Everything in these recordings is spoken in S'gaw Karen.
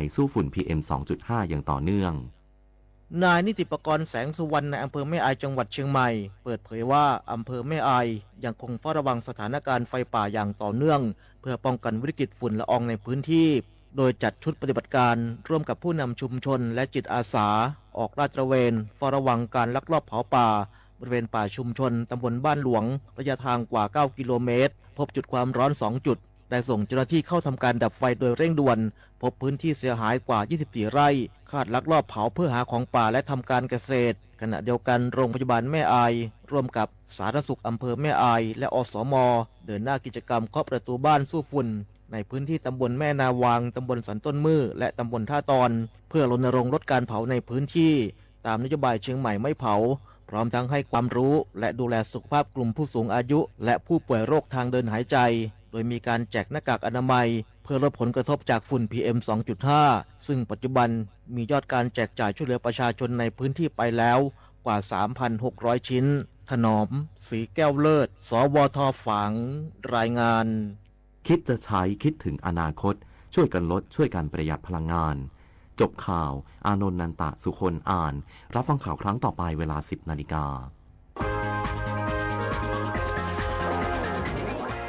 ในสู้ฝุ่น พีเอ็ม สองจุดห้า อย่างต่อเนื่อง นายนิติปกรณ์ แสงสุวรรณ นายอำเภอแม่อาย จังหวัดเชียงใหม่ เปิดเผยว่าอำเภอแม่อายยังคงเฝ้าระวังสถานการณ์ไฟป่าอย่างต่อเนื่อง เพื่อป้องกันวิกฤตฝุ่นละอองในพื้นที่ โดยจัดชุดปฏิบัติการร่วมกับผู้นำชุมชนและจิตอาสา ออกลาดตระเวนเฝ้าระวังการลักลอบเผาป่า บริเวณป่าชุมชนตำบลบ้านหลวง ระยะทางกว่า เก้า กิโลเมตร พบจุดความร้อน สอง จุด ได้ส่งเจ้าหน้าที่เข้าทำการดับไฟโดยเร่งด่วน พบพื้นที่เสียหายกว่า ยี่สิบสี่ ไร่ คาดลักลอบเผาเพื่อหาของป่าและทำการเกษตร ขณะเดียวกันโรงพยาบาลแม่อาย ร่วมกับสาธารณสุขอำเภอแม่อาย และ อสม เดินหน้ากิจกรรมเคาะประตูบ้านสู้ฝุ่น ในพื้นที่ตำบลแม่นาวาง ตำบลสันต้นมื้อ และตำบลท่าตอน เพื่อรณรงค์ลดการเผาในพื้นที่ ตามนโยบายเชียงใหม่ไม่เผา พร้อมทั้งให้ความรู้และดูแลสุขภาพกลุ่มผู้สูงอายุ และผู้ป่วยโรคทางเดินหายใจ โดยมีการแจกหน้ากากอนามัย เพื่อลดผลกระทบจากฝุ่น พีเอ็ม สองจุดห้า ซึ่งปัจจุบันมียอดการแจกจ่ายช่วยเหลือประชาชนในพื้นที่ไปแล้วกว่า สามพันหกร้อย ชิ้น ถนอม ศรีแก้วเลิศ สวท ฝาง รายงาน คิดจะใช้ คิดถึงอนาคต ช่วยกันลด ช่วยกันประหยัดพลังงาน จบข่าว อานนท์ นันตะ สุคน อ่าน รับฟังข่าวครั้งต่อไปเวลา สิบ นาฬิกา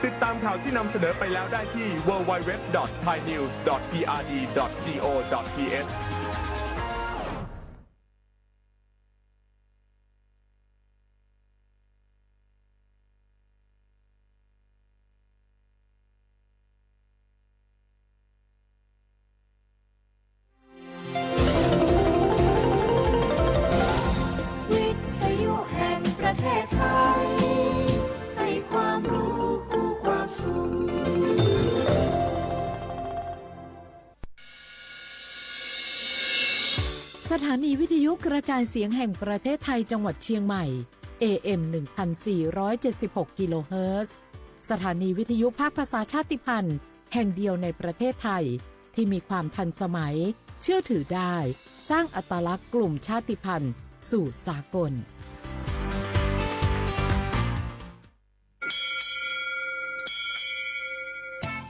ติดตามข่าวที่นำเสนอไปแล้วได้ที่ ดับเบิลยู ดับเบิลยู ดับเบิลยู ดอท ไทยนิวส์ ดอท พีอาร์ดี ดอท จีโอ ดอท ทีเอช วิทยุแห่งประเทศไทย ให้ความรู้คู่ความสุข สถานีวิทยุกระจายเสียงแห่งประเทศไทยจังหวัดเชียงใหม่ เอเอ็ม หนึ่งพันสี่ร้อยเจ็ดสิบหก กิโลเฮิรตซ์ สถานีวิทยุภาคภาษาชาติพันธุ์แห่งเดียวในประเทศไทย ที่มีความทันสมัย เชื่อถือได้ สร้างอัตลักษณ์กลุ่มชาติพันธุ์สู่สากล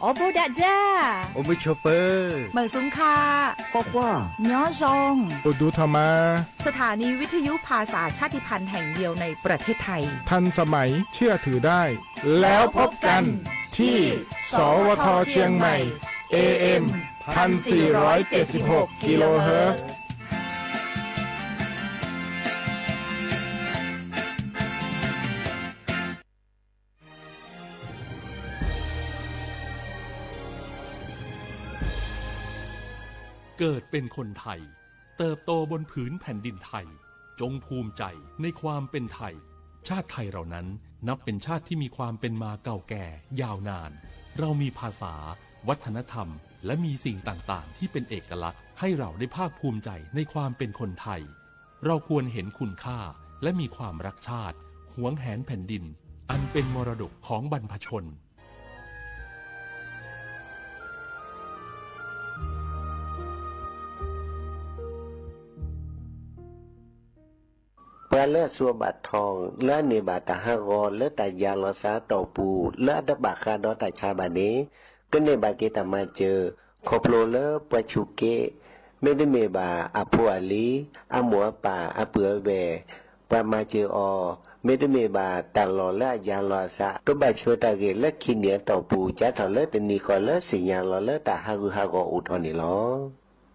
โอโบดะจ้า โอมิชเปอร์ เมอร์ซุงค่ะ ข้อความ ย้อซอง โอดูทามา สถานีวิทยุภาษาชาติพันธุ์แห่งเดียวในประเทศไทย ทันสมัย เชื่อถือได้ แล้วพบกันที่ สวท เชียงใหม่ เอเอ็ม พันสี่ร้อยเจ็ดสิบหก กิโลเฮิรตซ์ เกิดเป็นคนไทย เติบโตบนผืนแผ่นดินไทย จงภูมิใจในความเป็นไทย ชาติไทยเรานั้นนับเป็นชาติที่มีความเป็นมาเก่าแก่ยาวนาน เรามีภาษา วัฒนธรรม และมีสิ่งต่างๆ ที่เป็นเอกลักษณ์ ให้เราได้ภาคภูมิใจในความเป็นคนไทย เราควรเห็นคุณค่า และมีความรักชาติ หวงแหนแผ่นดิน อันเป็นมรดกของบรรพชน ပှၤလၢအစူးဘၣ်ထီၣ် လၢအန့ၢ်ဘၣ်တၢ်ဟးဂီၤလၢတၢ်ယၤလီၤစးအတီၢ်ပူၤ လၢအတဘၣ်ဃးဒီးတၢ်ဆါဘၣ်န့ၣ် ကန့ၢ်ဘၣ်က့ၤတၢ်မၤစၢၤ ခီဖျိလၢပှၤဆူးက့ မ့တမ့ၢ်ဘၣ်အဖိအလံၤ အမိၢ်အပၢ် အပုၢ်အဝဲၢ် ပှၤမၤစၢၤအီၤ မ့တမ့ၢ်ဘၣ်တၢ်လီၢ်လၢအယၤလီၤအစး ကဘၣ်ဆှၢတၢ်ဂ့ၢ်လၢခံနံၣ်အတီၢ်ပူၤ စးထီၣ်လၢတနံၤဃီလၢသ့ၣ်ညါလီၤလၢတၢ်ဟးဂူာ်ဟးဂီၤအိၣ်ထီၣ်န့ၣ်လီၤ.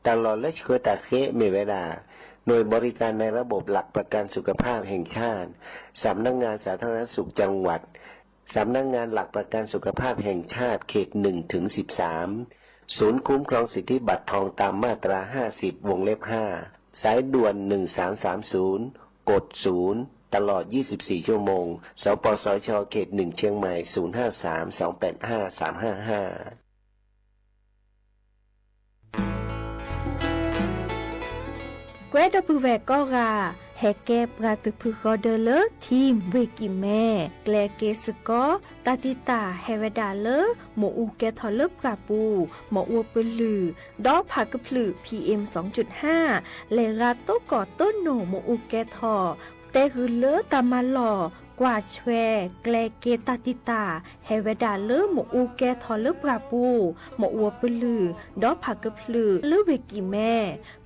တၢ်လီၢ်လၢဆှၢတၢ်ဃ့မ့ၢ်ဝဲဒၣ် หน่วยบริการในระบบหลักประกันสุขภาพแห่งชาติ สำนักงานสาธารณสุขจังหวัด สำนักงานหลักประกันสุขภาพแห่งชาติเขตหนึ่งถึงสิบสาม ศูนย์คุ้มครองสิทธิบัตรทองตามมาตราห้าสิบ วงเล็บห้า สายด่วนหนึ่งสามสามศูนย์ กดศูนย์ ตลอดยี่สิบสี่ชั่วโมง สปสช เขตหนึ่งเชียงใหม่ ศูนย์ห้าสาม สองแปดห้า สามห้าห้า ကွဲဒီပုၢ်ဝဲၢ်ကိးဂၤ ဟဲကဲပှၤတဖုဃီဒၢလၢ ထံၣ်ဘှ့ၣ်ကံၣ်မဲ ကျဲက့ၤစ့ၢ်ကီး တၢ်တံာ်တာ်ဟဲဝဲဒၣ်လၢ မ့ၣ်အူကဲထီၣ်လၢပှၢ်ပူၤ မ့ၣ်အူပလုၢ် ဒီးဖးကဖျုး PM စူၣ်ဟၣ် လဲၤရၤတိၢ်ကီၢ်တိၢ်နိၣ်မ့ၣ်အူကဲထီၣ် တဲဂုာ်လၢတၢ်မၤလီၢ် ကွၢ်ဆွဲကျဲက့တၢ်တံာ်တာ် ဟဲဝဲဒၣ်လၢမ့ၣ်အူကဲထီၣ်လၢပှၢ်ပူၤ, မ့ၣ်အူအပလုၢ်, ဒီးဖးကဖျၢၣ်လၢဝ့ၢ်ကံၣ်မဲ,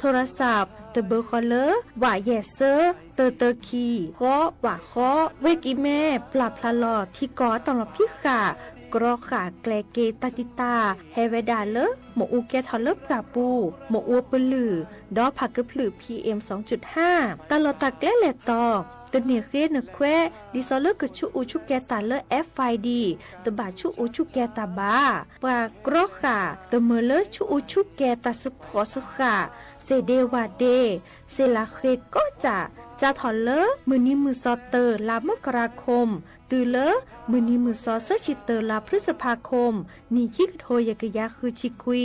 ထိရစးတဘၢဃီလၢ ဝးယဲၢ်စၢ တၢတၢခံ ဃီဝးဃီ, ဝ့ၢ်ကံၣ်မဲ ပျၢ်ဖျါလီၤထံကီၢ်အတၢ်လီၤဖံးဃာ် ကြီဃာ်ကျဲက့တၢ်တံာ်တာ် ဟဲဝဲဒၣ်လၢ မ့ၣ်အူကဲထီၣ်လၢပှၢ်ပူၤ, မ့ၣ်အူအပလုၢ်, ဒီးဖးကဖျၢၣ် PM စူၣ်ဟၣ်, တၢ်လီၢ်တၢ်ကျဲလဲၤတီၤ, တန့ၢ်ဃ့နခွဲး, ဒ်သိးလၢကဆူးအူဆူးကဲတၢ်လၢ FID တဘၣ်ဆူးအူဆူးကဲတၢ်ဘၣ်. ပှၤကြီဃာ်တမၢလၢဆူးအူဆူးကဲတၢ်စၢဃီၣ်စၢဃာ်, စ့ၣ်ဒ့ဝၣ်ဒ့, စ့ၣ်လးဃ့ကီးစၢ်, စးထီၣ်လၢမုၢ်နံၤမုၢ်သီတၢ လါမကရၤခိၣ်, တုၤလၢမုၢ်နံၤမုၢ်သီဆၢဆံတၢ လါဖျုစဖါခိၣ်, နံၣ်ခံကထိယဲၢ်ကယၤဃုဆံခွံ,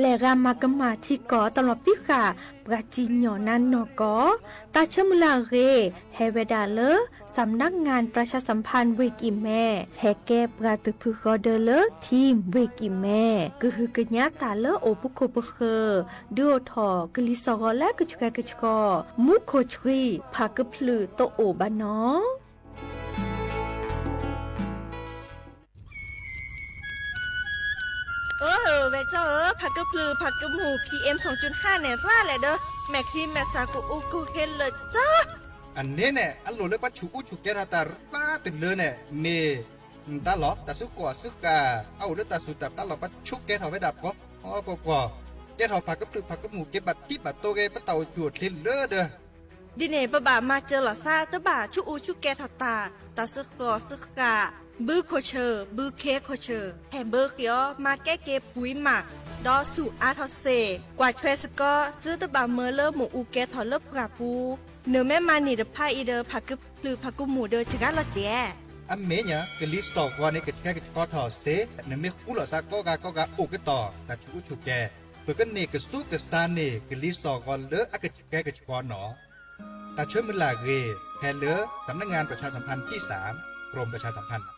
လဲၤဂၤမၤကမၣ်ထံကီၢ်တၢ်လီၤဖံးဃာ် ပှၤစံၣ်ညီၣ်နါနီၢ်ကီၢ်, တၢ်ဆၢမုၢ်လၢ်အဂ့ၢ် ဟဲဝဲဒၣ်လၢ สำนักงานประชาสัมพันธ์ ဝ့ၢ်ကံၣ်မဲ, ဟဲကဲပှၤတဖုဃီဒၢလၢ ထံၣ်ဝ့ၢ်ကံၣ်မဲ, ကဟုကညးတၢ်လၢအိၣ်ပခိၣ်ပဃၢၤ, ဒုးအိၣ်ထီၣ်ကလံၤစိာ်ဂီၤလၢကဆှဲကဆှီ, မူခိၣ်ဆှံ ဖးကဖျၢၣ်တအိၣ်ဘၣ်နီၤ. အၢ ဝဲၢ်ကၠီဧၢ, ဖးကဖျၢၣ်ဖးကမူၣ် PM စူၣ်ဟၣ်န့ၣ် ရၣ်လဲၣ်ဒီး မဲာ်ချံမဲာ်စးကအိၣ်ကဟ့လၢာ်ကၠီ. အန့ၣ်န့ၣ် အလိၣ်လၢပှၤဆူးအူဆူးကဲထီၣ်တၢ်ရၣ်တလၢန့ၣ် မ့ၢ် တၢ်လီၢ်တၢ်စုကီၢ်အစုဃာ်, အအိၣ်လၢတၢ်စူၢ်တၢ်ပျၢ်လီၤ ပှၤဆူးကဲထီၣ်ဝဲဒၣ်ပှီၤပှီၤပှီၤ, ကဲထီၣ်ဖးကဖျၢၣ်ဖးကမူၣ်က့ၤဘၣ်ထံဘၣ်တိၤဂ့ၤ ပတၢ်အိၣ်ဆူၣ်အိၣ်ချ့လၢဒၢး ဒ်န့ၣ် ပဘၣ်မၤစၢၤလီၤသး တဘၣ်ဆူးအူဆူးကဲထီၣ်တၢ်, တၢ်စၢဃီၣ်စၢဃာ်, ဘုခိၣ်ဆၢၣ် ဘုခ့ခိၣ်ဆၢၣ်, ဟဲဘၢဃ့အီၤ မၤကဲက့ၤပှံၤမး, ဒီးဆူၣ်အါထီၣ်စ့ၢ်, ကွၢ်ဆွဲစ့ၢ်ကီး သုတဘၣ်မၢလၢမ့ၣ်အူကဲထီၣ်လၢပှၢ်ပူၤ, နမ့ၢ်မၤန့ၢ်တဖၣ်အံၤဒီး ဖးကဖျၢၣ်ဖးကမူၣ်ဒီးစှၤလီၤကဲ. အမ့ၢ်ညါ ကလံၤစိာ်ဂီၤန့ၣ် ကဆှဲကဆှီထီၣ်စ့ၢ်, နမ့ၢ်ဃူလိာ်သးကိးဂၤကိးဂၤအိၣ်ကတီၢ် တၢ်ဆူးအူဆူၣ်ကဲ, ပကန့ၢ်ကစူးကစၢ်န့ၢ် ကလံၤစိာ်ဂီၤလၢအကဆှဲကဆှီနီၤ. တၢ်ဆၢမုၢ်လၢ်အဂ့ၢ် ဟဲလၢ สำนักงานประชาสัมพันธ์ที่สาม กรมประชาสัมพันธ์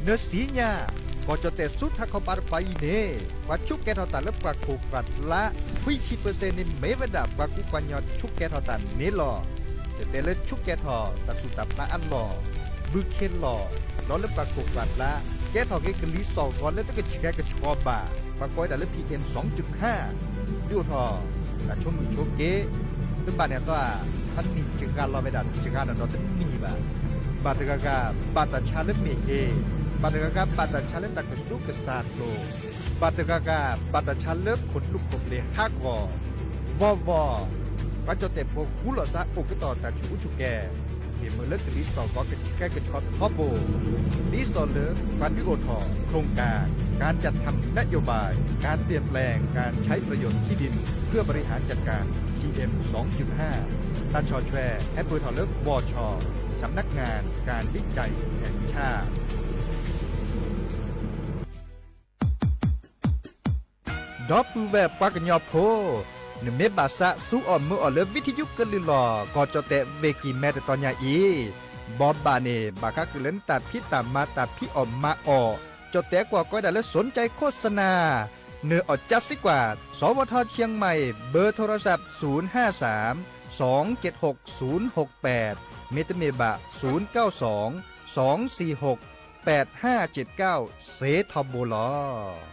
နစံညါ, ကီၢ်ကၠီၣ်တဲၣ်ဆူထးခီပၤတပၤအံၤန့ၣ် ပှၤဆူးကဲထီၣ်တၢ်လၢပှၢ်ခိၣ်ပှၢ်ကျါ ခွံဆံပၢၢ်စဲၣ်န့ၣ် မ့ၢ်ဝဲဒၣ်ပှၤကူပှၤကညီဆူးကဲထီၣ်တၢ်န့ၣ်လီၤ. တဲတဲလၢဆူးကဲထီၣ်တၢ်စူၢ်တၢ်ပျၢ်အလီၢ်, ဘုခ့လီၢ်, ဒီးလၢပှၤခိၣ်ပှၢ်ကျါ ကဲထီၣ်က့ၤကလံၤစိာ်ဂီၤလၢတကဆှဲကဆှီဘၣ်, ပှၤကိးဝဲဒၣ်လၢ PM စူၣ်ဟၣ်, ဒုးအိၣ်ထီၣ် တၢ်ဆိမိၣ်ဆိက့, တဘၣ်န့ၣ်အသီဧါ, အနံၣ်စှၤလီၤဝဲဒၣ် တစှၤဒီးတနံၣ်ဘၣ်. ဘၣ်တဂၤဂၤ ဘၣ်တၢ်ဆါလၢမ့ၢ်ဟ့, ဘၣ်တဂၤဂၤ ဘၣ်တၢ်ဆါလၢတၢ်ကစူးကစၢ်လိၤ, ဘၣ်တဂၤဂၤ ဘၣ်တၢ်ဆါလၢခိၣ်လူးခိၣ်ပျ့ၤဟးဂီၤ, ဘီဘီ, ပှၤကၠီၣ်တဲၣ်ဖိဃူလိာ်သးအိၣ်ကတီၢ်တၢ်ဆူးအူဆူၣ်ကဲ, မ့ၢ်မၢလၢကလံၤစိာ်ဂီၤကဆှဲကဆှီထီဘိ, ဒ်သိးလၢ ပှၤဒုးအိၣ်ထီၣ် โครงการ การจัดทำนโยบาย การเปลี่ยนแปลงการใช้ประโยชน์ที่ดินเพื่อบริหารจัดการ PM สองจุดห้า တၢ်ဆီၣ်ထွဲ ဟဲပၢၢ်ထီၣ်လၢ บช สำนักงานการวิจัยแห่งชาติ ဒီပုၢ်ဝဲၢ်ပှၤကညီဖိ, နမ့ၢ်ဘၣ်သးစူအီၣ်မၢအီၣ်လၢ ဝံထယုကလုၢ်လီၢ် ကီၢ်ကၠီၣ်တဲၣ်ဝ့ၢ်ကံၢ်မဲတတီၤညါအံၤ, ဘီဘၣ်န့ၣ် ဘၣ်ဃးဃုာ်လၢနတၢ်ဖံးတၢ်မၤတၢ်ဖံးအီၣ်မၤအီၣ်, ကၠီၣ်တဲၣ်ကွၢ်ကီဒၣ်လၢ สนใจโฆษณา နၢၤအီၣ်ကၠါစ့ကွၢ် สวท เชียงใหม่ เบอร์โทรศัพท์ ศูนย์ห้าสาม สองเจ็ดหก ศูนย์หกแปด မ့တမ့ၢ်ဘၣ် ศูนย์เก้าสอง สองสี่หก แปดห้าเจ็ดเก้า စ့ထီဘိလီၤ.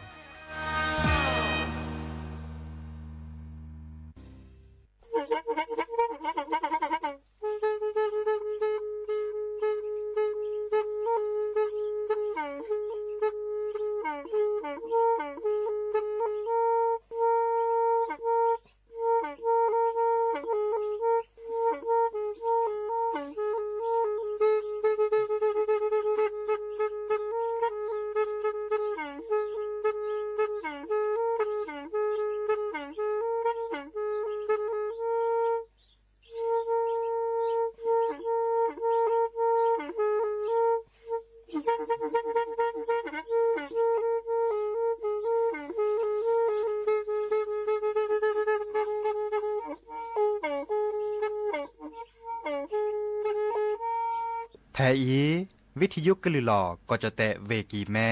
ဖဲအံၤ ဝံထယုကလုၢ်လီၢ် ကီၢ်ကၠီၣ်တဲၣ်ဝ့ၢ်ကံၢ်မဲ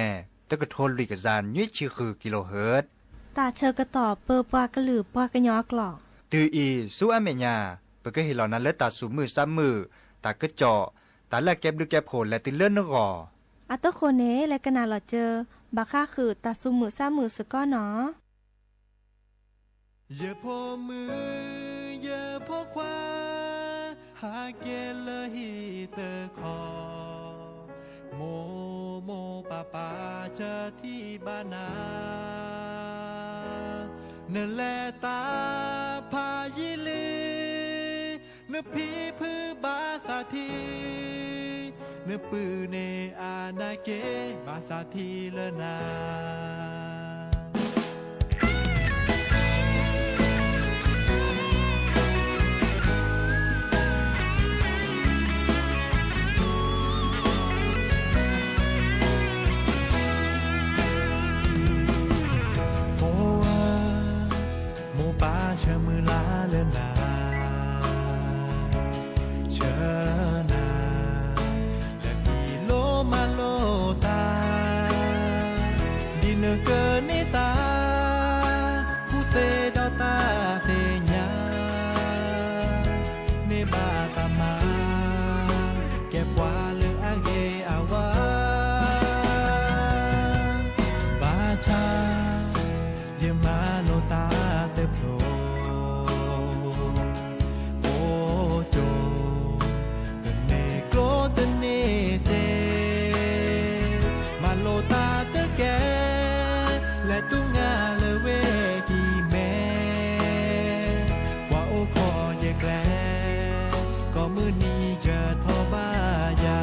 တကထိလွံၢ်ကယၤနွံဆံဃု kilohertz တၢ်ဆၢကတီၢ်ပၢပှၤကလုာ်ပှၤကညီအကျိာ် တုၤအံၤဆူအမဲာ်ညါ, ပကဟ့ၣ်လီၤနၤလၢတၢ်သူၣ်မုာ်သးမုာ်, တၢ်ကစီၣ်, တၢ်လၢအကဲဘျုးကဲဖှိၣ်လဲၤတုၤလၢနဂီၢ်. အဃိန့ၣ် လဲၤကနၣ်လီၤစၢၤ, ဘၣ်ဃးဃုာ်တၢ်သူၣ်မုာ်သးမုာ်စ့ၢ်ကီးနီၤ. ယဖိမုၣ်, ယဖိခွါ, ဟးက့ၤလၢဟံၣ်တခီ, မိၢ်မိၢ်ပၢ်ပၢ်ဆၢထံၣ်ဘၣ်နၤ, နလဲၤတၢ်ဖးယံာ်လံ, နဖံဖုဘၣ်သးထံ, နပုၢ်န့ၣ်အနာ်က့ၢ်ဘၣ်သးထံလၢနၤ. ဖိဧၢ, မိၢ်ပၢ်ဆၢမုၢ်လၢ်လၢနၤ, ဆၢနၤ, တၢ်တံၢ်လိာ်မၤလိာ်တၢ်, ဒ်နကန့ၢ်တၢ် ကူၣ်သ့ဒီးတၢ်သ့ၣ်ညါ, န့ၢ်ဘၣ်တၢ်မၤ ကဲပှၤလၢအဂ့ၤအဝါ, ဘၣ်ဆၣ် ယမၤလိာ်တၢ်တဖျိ အိၣ်ကၠိ တန့ၢ်ကျိတန့ၢ်စ့, မၤလိာ်တၢ်တကဲ လဲၤတူၢ်ငါလၢဝ့ၢ်ကံၢ်မဲ, ပှၤအိၣ်ခိးယကျဲ, ကိးမုၢ်နံၤယထီၣ်ဘၣ်ယၤ,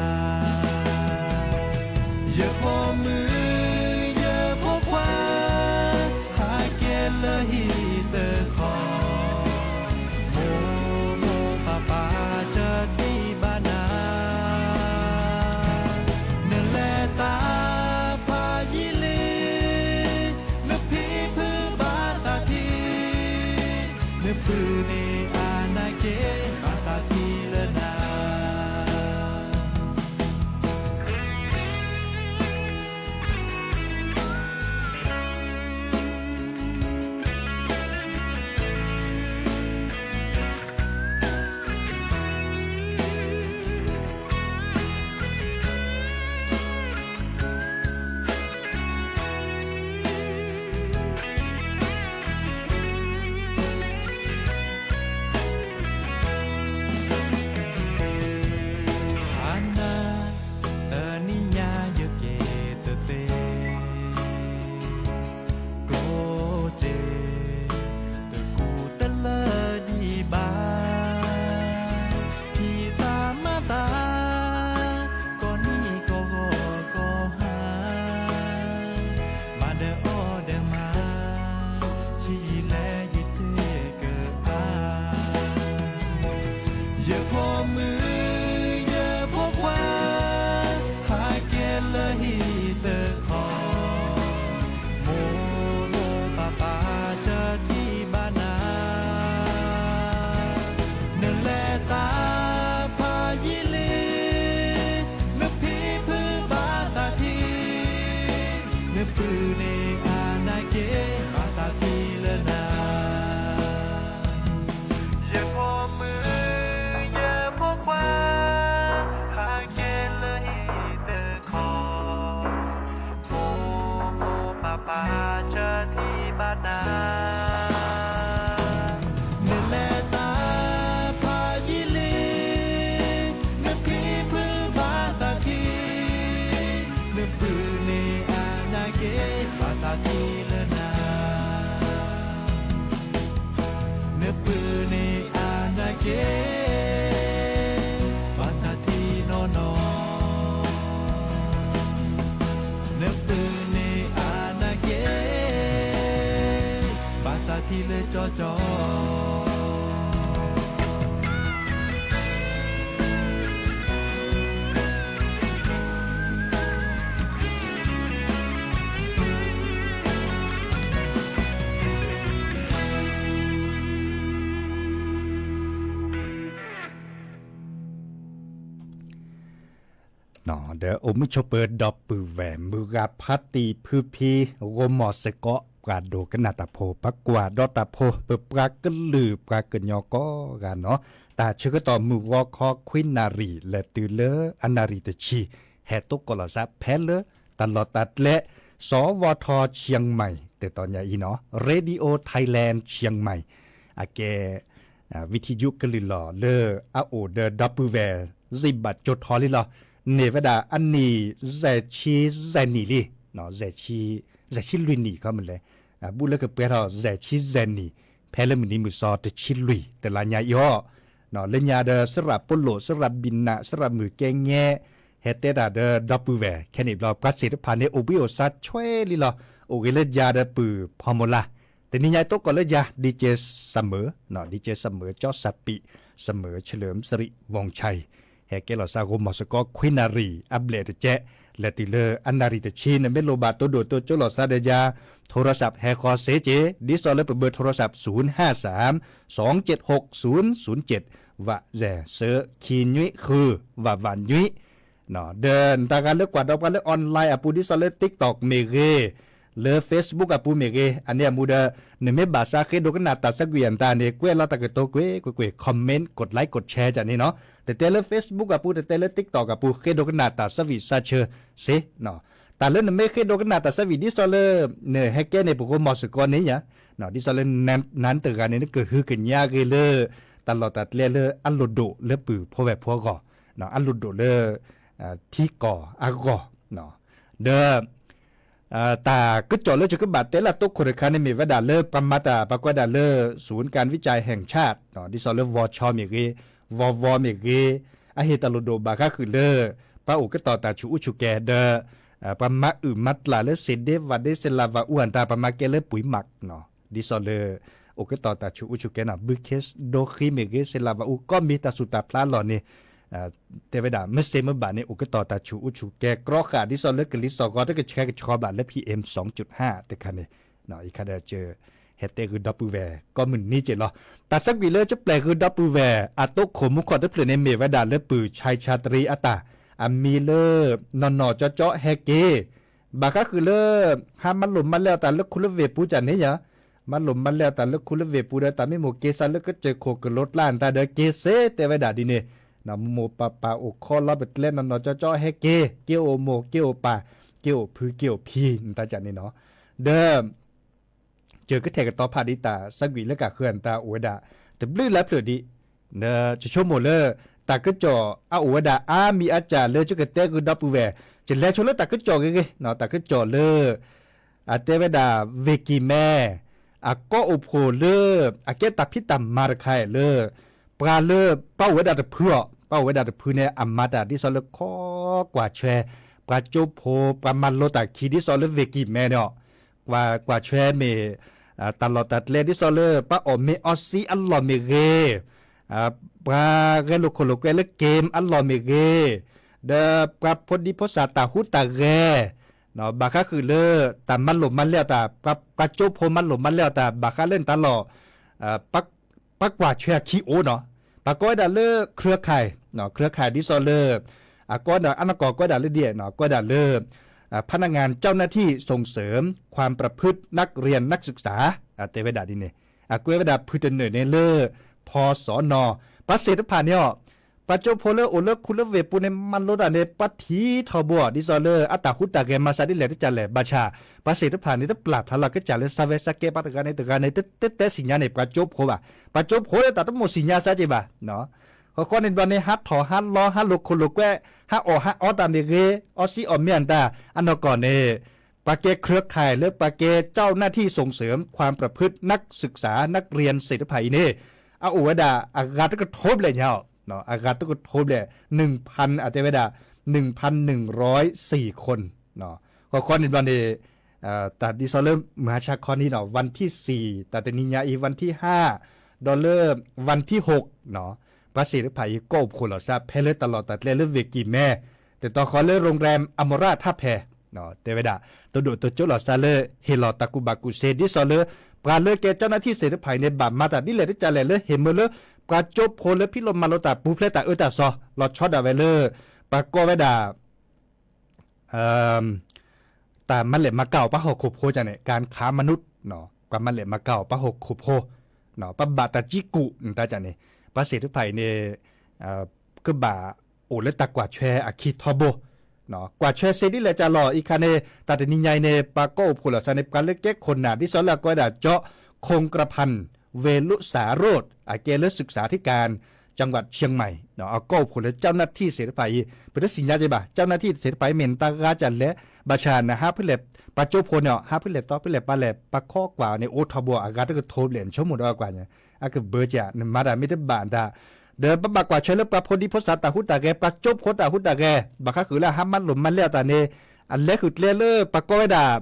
ယဖိမုၣ်, ယဖိခွါ, ဟးက့ၤလၢဟံၣ်တခီ, မိၢ်မိၢ်ပၢ်ပၢ်ဆၢထံၣ်ဘၣ်နၤ, နလဲၤတၢ်ဖးယံာ်လံ, နဖံဖုဘၣ်သးထံ, နပုၢ်န့ၣ်အနာ်က့ၢ်ဘၣ်သးထံလၢနၤ. ဟါနၤ, တနံၤညါယက့ၤတသ့, ကျိၣ်စ့ တကူတလၢဒံးဘၣ်, ဖံသးမၤသး ကိးနံၤကိးဂီၤကိးဟါ, မၤဒီးအီၣ်ဒီးမၤ ဆံးယံာ်လဲၣ်ယတ့ၢ်ကအါ, ယဖိမုၣ် ယဖိခွါ, ဟးက့ၤလၢဟံၣ်တခီ, မိၢ်မိၢ်ပၢ်ပၢ်ဆၢထံၣ်ဘၣ်နၤ, နလဲၤတၢ်ဖးယံာ်လံ, နဖံဖုဘၣ်သးထံ, နပုၢ်န့ၣ်အနာ်က့ၢ်ဘၣ်သးထံလၢနၤ. ယဖိမုၣ် ယဖိခွါ, ဟးက့ၤလၢဟံၣ်တခီ, မိၢ်မိၢ်ပၢ်ပၢ်ဆၢထံၣ်ဘၣ်နၤ, နလဲၤတၢ်ဖးယံာ်လံ, နဖံဖုဘၣ်သးထံ, နပုၢ်န့ၣ်အနာ်က့ၢ်ဘၣ်သးထံလၢနၤ, နပုၢ်န့ၣ်အနာ်က့ၢ် ဘၣ်သးထံနီၢ်နီၢ်, နပုၢ်န့ၣ်အနာ်က့ၢ် ဘၣ်သးထံလၢကၠီကၠီ. ဒီးအိၣ်မုာ်ဆိးပၢၤဒီပုၢ်ဝဲၢ်မုၢ်ဂၤဖါတံၢ်ဖုဖံ ဂီၢ်မီၢ်စ့ၢ်ကီး ပှၤဒိကနၣ်တၢ်ဖိ ပှၤကွၢ်ဒီးတၢ်ဖိ ပပှၤကလုာ်ပှၤကညီကိးဂၤနီၤ, တၢ်ဆၢကတီၢ်မုၢ်ဂီၤခီခွံနၣ်ရံၣ် လဲၤတုၤလၢအနၣ်ရံၣ်တဆံ ဟဲသကိးလီၤသးဖဲလၢ တၢ်လီၢ်တၢ်ကျဲ စီဝီထီ ချံၣ်မဲၣ် တတီၤညါအံၤနီၤ Radio Thailand ချံၣ်မဲၣ် အကဲ ဝံထံယုကလုၢ်လီၤလၢအအိၣ်ဒီးဒီပုၢ်ဝဲၢ် စံးဘၣ်ကၠိထီလံလီၤ. န့ၢ်ဝဲဒၣ်အနံၣ် စဲးဆံ စဲးနံၣ်လံ, စဲးဆံ စဲးဆံလွံၢ်နံၣ်ခီမ့ၢ်လဲၣ်, ဘူးလၢကပှဲၤထီၣ်စဲးဆံစဲးနံၣ် ဖဲလၢမုၢ်နံၤမုၢ်သီတဆံလွံၢ် တလါညါအံၤအီၤ, လၢညါဒီး စရၣ်ပိလိာ် စရၣ်ဘံၣ်နး စရၣ်မုၢ်ကဲငဲ ဟဲတဲတၢ်ဒီးဒီပုၢ်ဝဲၢ် ခဲန့ၣ်ဘျီ ပှၤသ့ၣ်တဖၣ်န့ၣ် အိၣ်ဘှံးအိၣ်သါဆွဲလံလီၤ. အိၣ်ဂ့ၤလၢယၤဒီးပုၢ်ဖီမိၤလါ တနံၤညါအံၤသကိးလၢယၤ DJ Summer, DJ Summer ကၠီစၢ်ပံး Summer ဆၢလၢၣ်စရံး ဝီၣ်ဆဲး ဟဲကဲလီၤသးဂီၤမီၢ်စ့ၢ်ကီး ခွံနၣ်ရံၣ်အဘျဲၣ်တကဲး လဲၤတုၤလၢအနၣ်ရံၣ်တဆံ နမ့ၢ်လိၣ်ဘၣ်တိၢ်ဒိၣ်တိၢ်ကၠိလီၤသးဒီးယၤ ထိရၢ်စးပ် ဟဲဃီၤစ့ၢ်ကီး ဒ်သိးလၢပဘၢထိရၢ်စးပ် သုၣ်ဟၣ်သၢမ် သွင်ၸဵတ်းၶူၣ် သုၣ်သုၣ်ၸဵတ်း ဝးစဲး သၢ ခံနွံဃု ဝးဝးနွံ ဒီးနတဂၤလၢကွၢ်ဒီးပှၤလၢ online အပူၤ ဒ်သိးလၢ TikTok မ့ၢ်ဂ့ၤ, လၢ Facebook အပူၤမ့ၢ်ဂ့ၤ, အန့ၣ်အမူဒီး နမ့ၢ်ဘၣ်သးဃ့ဒိကနၣ်တၢ်သးဝံၣ်အတၢ်န့ၣ် ကွဲးလီၤတၢ်ကတိၤကွ့ၢ် ကွ့ၢ်ကွ့ၢ် comment ကိးlike ကိးshare န့ၣ်နီၤ, တတဲလၢ Facebook အပူၤ တတဲလၢ TikTok အပူၤ ဃ့ဒိကနၣ်တၢ်သးဝံၣ်သးဆၢစ့ၢ် တၢ်လၢနမ့ၢ်ဃ့ဒိကနၣ်တၢ်သးဝံၣ်ဒ်သိးလၢ နဟဲကဲန့ၣ် ပဂီၢ်မီၢ်စ့ၢ်ကီးန့ၣ်ယါ, ဒ်သိးလၢ နတဂၤန့ၣ် နကဟုကညးဂ့ၤလၢ တၢ်လီၢ်တၢ်ကျဲလၢအလိၣ်ဒိၣ်လၢပုၢ်ဖိဝဲၢ်ဖိအဂီၢ်, အလိၣ်ဒိၣ်လၢ ထံကီၢ်အဂီၢ်, ဒီး တၢ်ကစီၣ်လၢယကဘၣ်တဲလၢအတိခိၣ်တခါန့ၣ် မ့ၢ်ဝဲဒၣ်လၢပှၤမၤတၢ် ပှၤကိးဝဲဒၣ်လၢ ศูนย์การวิจัยแห่งชาติ ဒ်သိးလၢ ဝီၢ်ဆီ မ့ၢ်ဂ့ၤ, ဝီၢ်ဝီ မ့ၢ်ဂ့ၤ, အဟ့ၣ်တၢ်လိၣ်ဒိၣ်ဘၣ်ဃးဃုာ်လၢ ပှၤအိၣ်ကတီၢ်တၢ်ဆူးအူဆူးကဲၤ ဒီး ပှၤမၤအုၣ်မၤတြၢ်လၢ စ့ၣ်ဒ့ဝးဒ့ စ့လးဝးအူအတၢ် ပှၤမၤကဲလၢ ပှ့ၤမး ဒ်သိးလၢ အိၣ်ကတီၢ်တၢ်ဆူးအူဆူးကဲၤနီၤ ဘုခ့ဒိဃံမ့ၢ်ဂ့ၤ စ့လးဝးအူ ကိးမံၤတၢ်ဆူးတၢ်ဖျါအလီၢ်န့ၣ် တဲဝဲဒၣ် မ့ၢ်စ့မ့ၢ်ဘၣ်န့ၣ် အိၣ်ကတီၢ်တၢ်ဆူးအူဆူးကဲၤ ကြီဃာ်ဒ်သိးလၢကလံၤစိးဂီၤတကဆှဲကဆှီဘၣ်လၢ PM သွင်จุดห้า တခါန့ၣ်, အံၤခါဒီး ဟဲတဲဂုာ်ဒီပုၢ်ဝဲၢ် ကိးမုၢ်နံၤက့ၤလီၤ. တၢ်သးကွံာ်လၢကပျဲၢ်ဂုာ်ဒီပုၢ်ဝဲၢ် အတိခိၣ်မူခိၣ်တဖျၢၣ်န့ၣ် မ့ၢ်ဝဲဒၣ်လၢပုၢ် ဆဲးဆးတရံး အတၢ် အမံၤလၢ နီၢ်နီၢ်ကၠီကၠီဟဲက့ၤ ဘၣ်ဃးဃုာ်လၢ ဟးမၤလိာ်မၤလဲအတၢ်လၢခူလၢဝ့ၢ်ပူၤကန့ၣ်ယါ, မၤလိာ်မၤလဲအတၢ်လၢခူလၢဝ့ၢ်ပူၤဒီး တၢ်မ့ၢ်မိၢ်က့ၤစးလၢကစၢၢ်ခိၣ်ကလိကျါအတၢ်ဒီးက့ၤစ့ တဲဝဲဒၣ်ဒ်န့ၣ်, မိၢ်မိၢ်ပၢ်ပၢ်အိၣ်ခီလီၤပကျဲ နီၢ်နီၢ်ကၠီကၠီဟဲက့ၤ က့ၤအိၣ်မိၢ်က့ၤအိၣ်ပၢ် က့ၤအိၣ်ဖုက့ၤအိၣ်ဖံ နတၢ်ကန့ၣ်နီၤ, ဒီး ယကထဲးကတီၤဖးဒ်တၢ်သးကွံာ်လၢကဃၢၤအတၢ်အိၣ်ဝဲဒၣ် တဘျုးလါဖျၢၣ်ဒံး, ယဆိကမိၣ်လၢ တၢ်ကစီၣ်အအိၣ်ဝဲဒၣ်အါမံၤအါစှၤလၢယကတဲဂုာ်ဒီပုၢ်ဝဲၢ်, ယလဲၤဆိလၢတၢ်ကစီၣ်ဂ့ၤဂ့ၤ, တၢ်ကစီၣ်လၢ အတဲဝဲဒၣ် ဝ့ၢ်ကံၢ်မဲ အကီအိၣ်ဖှိၣ်လၢ အကဲတၢ်ဖံးတၢ်မၤတခါအံၤလၢ ပှၤလၢ ပှၤအိၣ်ဝဲဒၣ်တဖုအီၤ, ပှၤအိၣ်ဝဲဒၣ်တဖုန့ၣ် အမၤတၢ်ဒ်သိးလၢခိးကွၢ်ဆွဲ ပှၤကၠိဖိ ပှၤမၤလိတၢ်ခံဒ်သိးလၢဝ့ၢ်ကံၢ်မဲန့ၣ်, ကွၢ်ကွၢ်ဆွဲမ့ၢ် တၢ်လီၢ်တၢ်ကျဲဒ်သိးလၢ ပှၤအီၣ်မ့ၤအီသံအလီၢ်မ့ၢ်ဂ့ၤ, ပှၤဂဲၤလိာ်ခိၣ်လိာ်ကွဲလၢ game အလီၢ်မ့ၢ်ဂ့ၤ, ဒီးပှၤဖိဒံဖိသၣ်တၢ်ဟူးတၢ်ဂဲၤ ဘၣ်ဃးဃုာ်လၢ တၢ်မၤလိာ်မၤလဲအတၢ် ပှၤကၠိဖိမၤလိာ်မၤလဲအတၢ် ဘၣ်ဃးလၢနတၢ်လီၢ် ပှၤကွၢ်ဆွဲအခံအိၣ်နီၤ, ပှၤကိးဝဲဒၣ်လၢ เครือข่าย, เครือข่าย ဒ်သိးလၢ အကိးဒီးအနီၢ်ကီၢ်ကိးဝဲဒၣ်လၢဒ် ကိးဝဲဒၣ်လၢ พนักงานเจ้าหน้าที่ส่งเสริมความประพฤตินักเรียนนักศึกษา တဲဝဲဒၣ်ဒ်န့ၣ်, အကွဲးဝဲဒၣ်ဖုတနၢၣ်န့ၣ်လၢ ဖီစီနီၤ, ပှၤသ့ၣ်တဖၣ်န့ၣ်အီၤ ပှၤကၠိဖိလၢအိၣ်လၢခူလၢဝ့ၢ်ပူၤန့ၣ် မၤလိတၢ်န့ၣ် ပှၤထံၣ်ထီဘိအီၤ ဒ်သိးလၢအတၢ်ဟူးတၢ်ဂဲၤမၤစၢ်ဒ်လဲၣ်တကလဲၣ် ဘၣ်ဆၣ် ပှၤသ့ၣ်တဖၣ်န့ၣ် တပျၢ်ဖျါလီၤကစၢ်လၢ ဆၢဝဲဆၢကဲ ပှၤတဂၤန့ၣ်တဂၤန့ၣ် တတဲသ့ၣ်ညါန့ၣ် ပှၤကၠိဖိဘၣ်, ပှၤကၠိဖိလၢတၢ်တမိၣ်သ့ၣ်ညါစၢ်က့ၤဘၣ် ဃီဃီန့ၣ်ဘျီန့ၣ် ဟးထီၣ်ဟးလီၤ ဟးလိာ်ခိၣ်လိာ်ကွဲ ဟးအီၣ်ဟးအီတၢ်မ့ၢ်ဂ့ၤ အီသံးအီၣ်မ့ၤအတၢ် အနီၢ်ကီၢ်န့ၣ် ပှၤကဲ เครือข่าย လၢပှၤကဲ เจ้าหน้าที่ส่งเสริมความประพฤตินักศึกษานักเรียน သ့ၣ်တဖၣ်အံၤန့ၣ် အအိၣ်ဝဲဒၣ်အဂၤတကထိဘျဲၣ်ညါအီၤ, အဂၤတကထိဘျဲၣ် หนึ่งพัน အတဲဝဲဒၣ် หนึ่งพันหนึ่งร้อยสี่คน ဃီဃီန့ၣ်ဘျီန့ၣ် တၢ်ဒ်သိးလၢ မဟါဆါခီနံၤနီၤ วันที่สี่ တၢ်တနံၤညါအံၤ วันที่ห้า ဒီးလၢ วันที่หก ပှၤသ့ၣ်တဖၣ်အံၤ ကီအိၣ်ဖှိၣ်လီၤသး ဖဲလၢတၢ်လီၢ်တၢ်ကျဲလၢဝ့ၢ်ကံၢ်မဲ တတီၤဃီလၢ โรงแรมอมราท่าแพ တဲဝဲဒၣ် တဒိၣ်တကၠိလီၤသးလၢ ဟ့ၣ်လီၤတၢ်ကူၣ်ဘၣ်ကူၣ်သ့ ဒ်သိးလၢ ပှၤလၢကဲ เจ้าหน้าที่ သ့ၣ်တဖၣ်အံၤန့ၣ် ဘၣ်မၤတၢ်ဒ်လဲၣ်တကလဲၣ်လၢ ဟ့ၣ်မ့ၢ်လၢ ပှၤကၠိဖိလၢဖံးလိမၤလိတၢ်ပူၤဖျဲးတၢ်အၢတၢ်သီ လီၤဆီဒၣ်ဝဲလၢ ပှၤကိးဝဲဒၣ် တၢ်မၤလဲၣ်မၤကၤအီၤပှၤဟီၣ်ခိၣ်ဖိကန့ၣ် การค้ามนุษย์ ပှၤမၤလဲၣ်မၤကၤအီၤ ပှၤဟီၣ်ခိၣ်ဖိ ပှၤဘၣ်တၢ်ကံကူာ် နတၢ်န့ၣ် ပှၤသ့ၣ်တဖၣ်အံၤန့ၣ် ကဘၣ်အိၣ်လၢတၢ်ကွၢ်ထွဲအခံထီဘိ ကွၢ်ထွဲစ့ဒ်လဲၣ်ကလီၤ အံၤခါန့ၣ် တၢ်တနံၤညါအံၤန့ၣ် ပှၤကီၢ်အိၣ်ဖှိၣ်လီၤစ့ၢ်န့ၣ် ပှၤလၢကဲခိၣ်နၢ် ဒ်သိးလၢအကိးဝဲဒၣ် ကၠီ ခူင်ကြၢဖၣ် ဝေလုစၣ်ရိတ်ၣ် အကဲလၢ ศึกษาธิการ จังหวัดเชียงใหม่ အကီၢ်အိၣ်ဖှိၣ်လၢ เจ้าหน้าที่ သ့ၣ်တဖၣ်အံၤ ပတသ့ၣ်ညါက့ၤဘၣ် เจ้าหน้าที่ သ့ၣ်တဖၣ်အံၤ မ့ၢ်နတၢ်ဂၤကလဲၣ် ဘၣ်ဆၣ်နဟးဖဲလဲၣ် ပှၤကၠိဖိန့ၣ် ဟးဖဲလဲၣ်တီ ဖဲလဲၣ်ပၤလဲၣ် ပှၤခိးကွၢ်န့ၣ် အိၣ်ထီဘိ အဂၤတကထိဘျဲၣ် နဆိကမိၣ်ဒီးကွၢ်န့ၣ် အကဘၢက နမၤတၢ်မ့ၢ်တဘၣ်ဒၣ် ဒီးပဘၣ်ကွၢ်ထွဲလၢပှၤဖိဒံဖိသၣ်တၢ်ဟူးတၢ်ဂဲၤ ပှၤကၠိဖိတၢ်ဟူးတၢ်ဂဲၤ ဘၣ်ဃးဃုာ်လၢအဟးမၤလိာ်မၤလဲအီၤတၢ်န့ၣ် အလဲၤဃုာ်ကျဲလၢပှၤကိးဝဲဒၣ်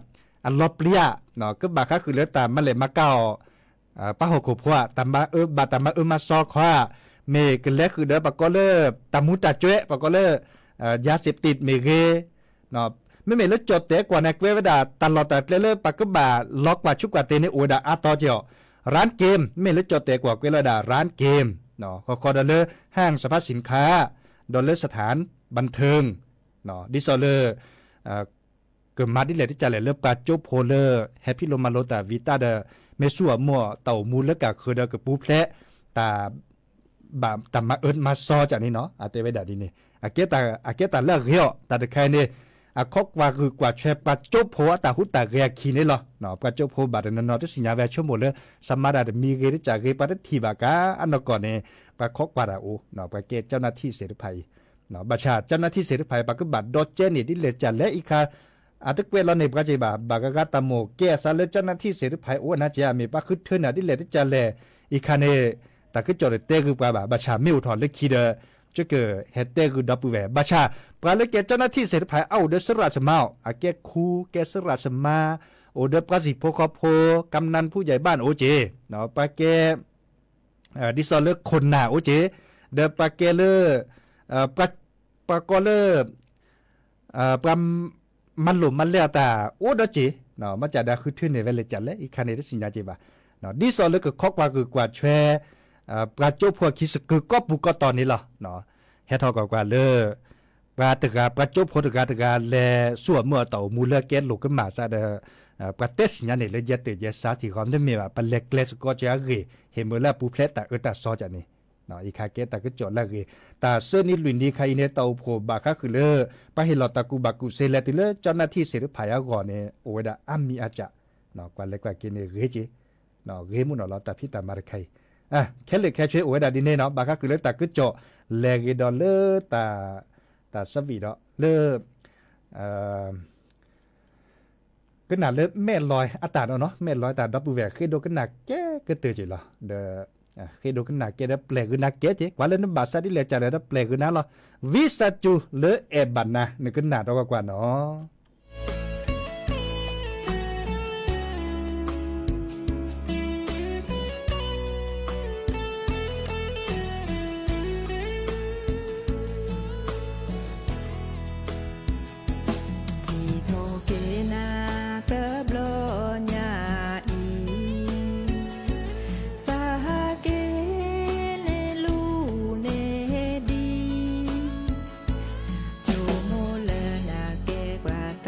အလီၤပျံၤဧါ ကဘၣ်ဃးဃုာ်လၢတၢ်မၤလဲၣ်မၤကၤအီၤ ပှၤဟီၣ်ခိၣ်ဖိဧါ တၢ်မၤအၢဘၣ်တၢ်မၤအၢမၤသီခီဧါ မ့ၢ်ကလဲၤဃုာ်ဒီးပှၤကိးလၢ တၢ်မူၤတၢ်ကွဲး ပှၤကိးလၢ ယၤစ့းပတံး မ့ၢ်ဂ့ၤ မ့မ့ၢ်လၢကၠီၣ်တဲာ်ကွၢ်န့ၣ် ကွဲးဝဲဒၣ်တၢ်လီၢ်တၢ်ကျဲလၢ ပှၤကဘၣ်လီၤကွၢ်ဆူးကွၢ်တဲာ်န့ၣ် အိၣ်ဝဲဒၣ်အါတီက့ၤအီၤ ร้านเกม မ့မ့ၢ်လၢကၠီၣ်တဲာ်ကွၢ်ကွဲးလီၤဝဲဒၣ် ร้านเกม ဃီဃီဒီးလၢ ห้างสรรพสินค้า ဒီးလၢ สถานบันเทิง ဒ်သိးလၢ ကမၤဒ်လဲၣ်တကလဲၣ်လၢပှၤကၠိဖိလၢ ဟဲဖံးလိမၤလိတၢ်ဝံၤတၢ်ဒီး မ့ၢ်ဆူၣ်အီၤမူအီၤ တၢ်အိၣ်မူလၢကၢ်ဃုာ်ဒီးကပူၤဖျဲး တၢ် ဘၣ်တၢ်မၤအၢမၤသီကန့ၣ်နီၤ အတဲဝဲဒၣ်ဒ်န့ၣ် အကဲတၢ်လၢအဂ့ၤအီၤ တၢ်တခါအံၤန့ၣ် အခီကွၢ်ဂုာ်ကွၢ်ထွဲပှၤကၠိဖိအတၢ်ဟူးတၢ်ဂဲၤအခံန့ၣ်လီၤ. ပှၤကၠိဖိဘၣ်တနီၤနီၤတသ့ၣ်ညါဝဲဆိကမိၣ်လၢ စမၤတၢ်တမံၤဂ့ၤတကဂ့ၤ ပှၤတထံၣ်ဘၣ်ကါအနီၢ်ကီၢ်န့ၣ် ပှၤခိးကွၢ်တၢ်အိၣ် ပှၤကဲကၠီနၣ်ထံၣ်သ့ၣ်တဖၣ်အံၤ ဘၣ်ဆၣ်ကၠီနၣ်ထံၣ်သ့ၣ်တဖၣ်အံၤ ပှၤကဘၣ်ဒီကဲန့ၣ်ဒ်လဲၣ်ကလဲၣ်အံၤခါ အတကွဲးလီၤန့ၢ်ပှၤက့ၤဘၣ် ဘၣ်ဂၤဂၤတၢ်မိၣ်ကဲအသးလၢကၠီနၣ်ထံၣ်သ့ၣ်တဖၣ်အံၤ အိၣ်ဝဲနာ်က့ၤ အမ့ၢ်ပှၤဃုထၢန့ၢ်ဒ်လဲၣ်တကလဲၣ် အံၤခါန့ၣ် တၢ်ကစီၣ်တတဲဂုာ်ပှၤဘၣ် ဘၣ်ဆၣ်မ့ၢ်အိၣ်ထီၣ်လၢခံဒီး ကဟဲတဲဂုာ်ဒီပုၢ်ဝဲၢ် ဘၣ်ဆၣ် ပှၤလၢကဲကၠီနၣ်ထံၣ်သ့ၣ်တဖၣ် အအိၣ်ဒီးစရၣ်စမါအီၤ အကဲခူ ကဲစရၣ်စမါ အိၣ်ဒီးပှၤစံၣ်ဖိဃီဖိ ကမ်နၣ်ဖူယဲၢ်ဘၣ်န့ၣ်အိၣ်က့ၤ ပှၤကဲ ဒ်သိးလၢခိၣ်နၢ်အိၣ်က့ၤ ဒီးပှၤကဲလၢ ပှၤကိးလၢ ပှၤမၤလိာ်မၤလဲအတၢ်အိၣ်ဒီးက့ၤ မ့ၢ်ကဒီးဃုထၢန့ၢ်ဝဲလဲၣ်ကလဲၣ် အံၤခါန့ၣ်တသ့ၣ်ညါက့ၤဘၣ် ဒ်သိးလၢကခိးကွၢ်ဂုာ်ကွၢ်ထွဲ ပှၤကၠိဖိအခံသကုၤကီၢ်ပူၤကီၢ်တီၤန့ၣ်လီၤ. ဟဲထီၣ်ကွၢ်ကွၢ်လၢ ပှၤတဂၤ ပှၤကၠိဖိတဂၤတဂၤလဲၤဆူအမုၢ်အတၢ်အိၣ်မူလၢကဲလိာ်ကမၣ်သးဒီး ပှၤတဲသ့ၣ်ညါန့ၣ်လၢယဲတၢ်ယဲစါထံၣ်ဃီ မ့တမ့ၢ်ဘၣ် ပလဲၤကျဲသကိးက့ၤအဂ့ၢ် ဟ့ၣ်မုာ်လၢအပူၤဖျဲးတၢ်အၢတၢ်သီကန့ၣ် အံၤခါကဲတၢ်ကစီၣ်လၢအဂ့ၤ တၢ်သၢနံၤလွံၢ်နံၤခါအံၤန့ၣ် တၢ်အိၣ်ဖှိၣ်ဘၣ်ဃးဃုာ်လၢ ပှၤဟ့ၣ်လီၤတၢ်ကူၣ်ဘၣ်ကူၣ်သ့လဲၤတုၤလၢကၠီနၣ်ထံၣ်သ့ၣ်တဖၣ်အဂီၢ်န့ၣ် အိၣ်ဝဲဒၣ်အါမံၤအါကၢ် ကွၢ်လဲၤကွၢ်က့ၤန့ၣ်ဂ့ၤက့ၤ ဂ့ၤမုၢ်နီၢ်လီၤ တၢ်ဖံးတၢ်မၤတခါအံၤ ခဲလၢာ်ခဲဆ့အိၣ်ဝဲဒၣ်ဒ်န့ၣ်နီၤ ဘၣ်ဃးဃုာ်လၢတၢ်ကစီၣ် လဲၤဂ့ၤဒီးလၢ တၢ် တၢ်ဆၢဝံၤဒီးလၢ ကနၣ်လၢမဲၢ်လီအတၢ်နီၤနီၤ မဲၢ်လီအတၢ်ဒီပုၢ်ဝဲၢ် ဃ့ဒိကနၣ်ကဲကတၢၢ်က့ၤလီၤ ဒီး ဃ့ဒိကနၣ်ကဲဒီးပျဲၢ်ဂုာ်နၤကဲက့ၤ ကွၢ်လၢနဘၣ်သးဒ်လဲၣ်ကလဲၣ်ဒီးပျဲၢ်ဂုာ်နၤလီၤ ဝံသးစူၤလၢအဲၣ်ဘၣ်နၤ နကနၣ်ဒီးကွၢ်ကွၢ်နီၤ ထံၣ်ထီၣ်က့ၤနၤတဘျီညါအံၤ, သးဟးက့ၤန့ၣ်လူၤန့ၣ်ဒံး, ဆိကမိၣ်လၢနၤကဲပှၤ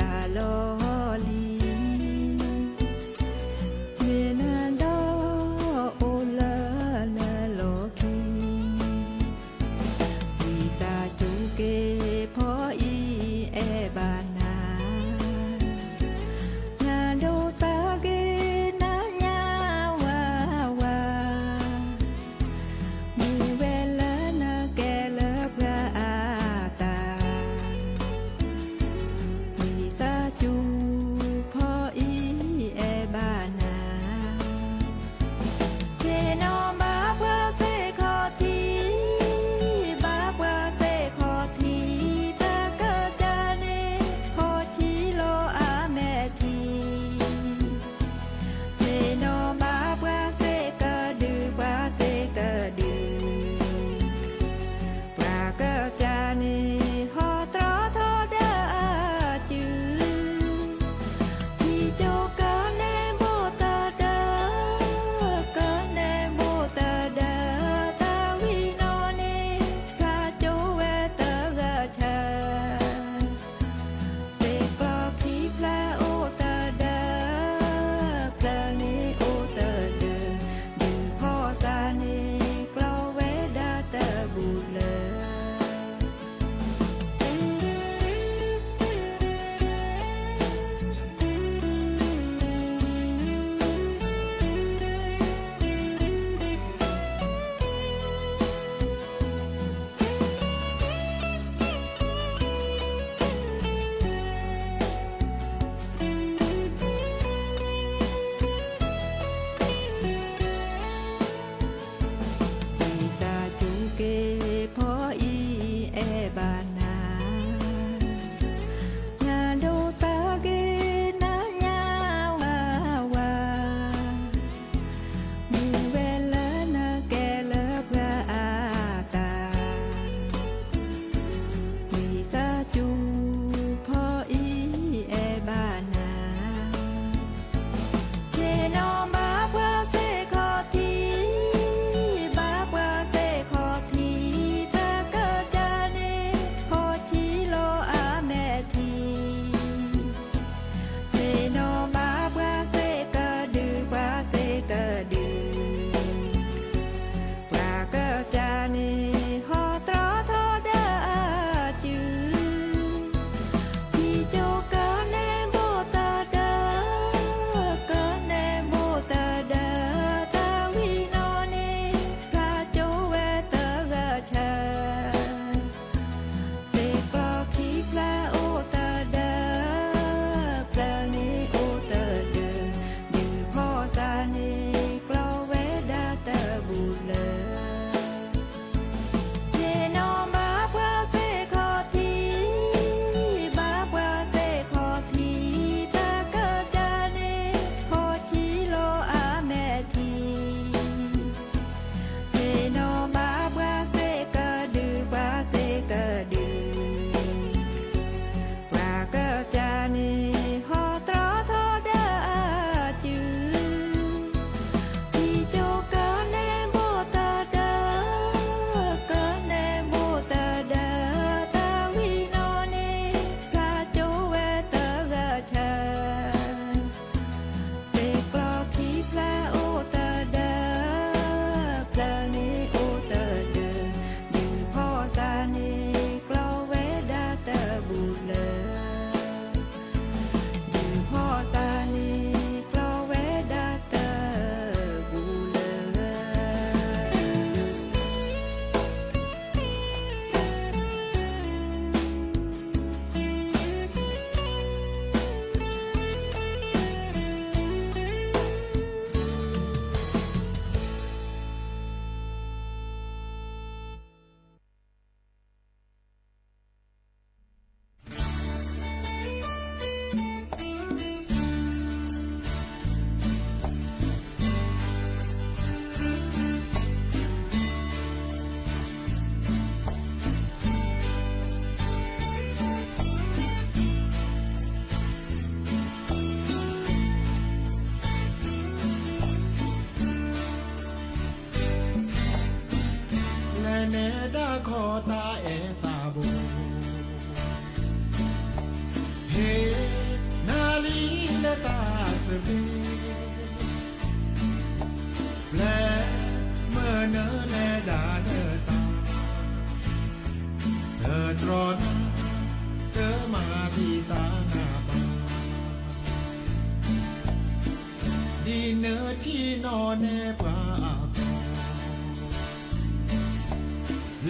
ဒ်နထံၣ်နီၣ်နဲပှၤအသီ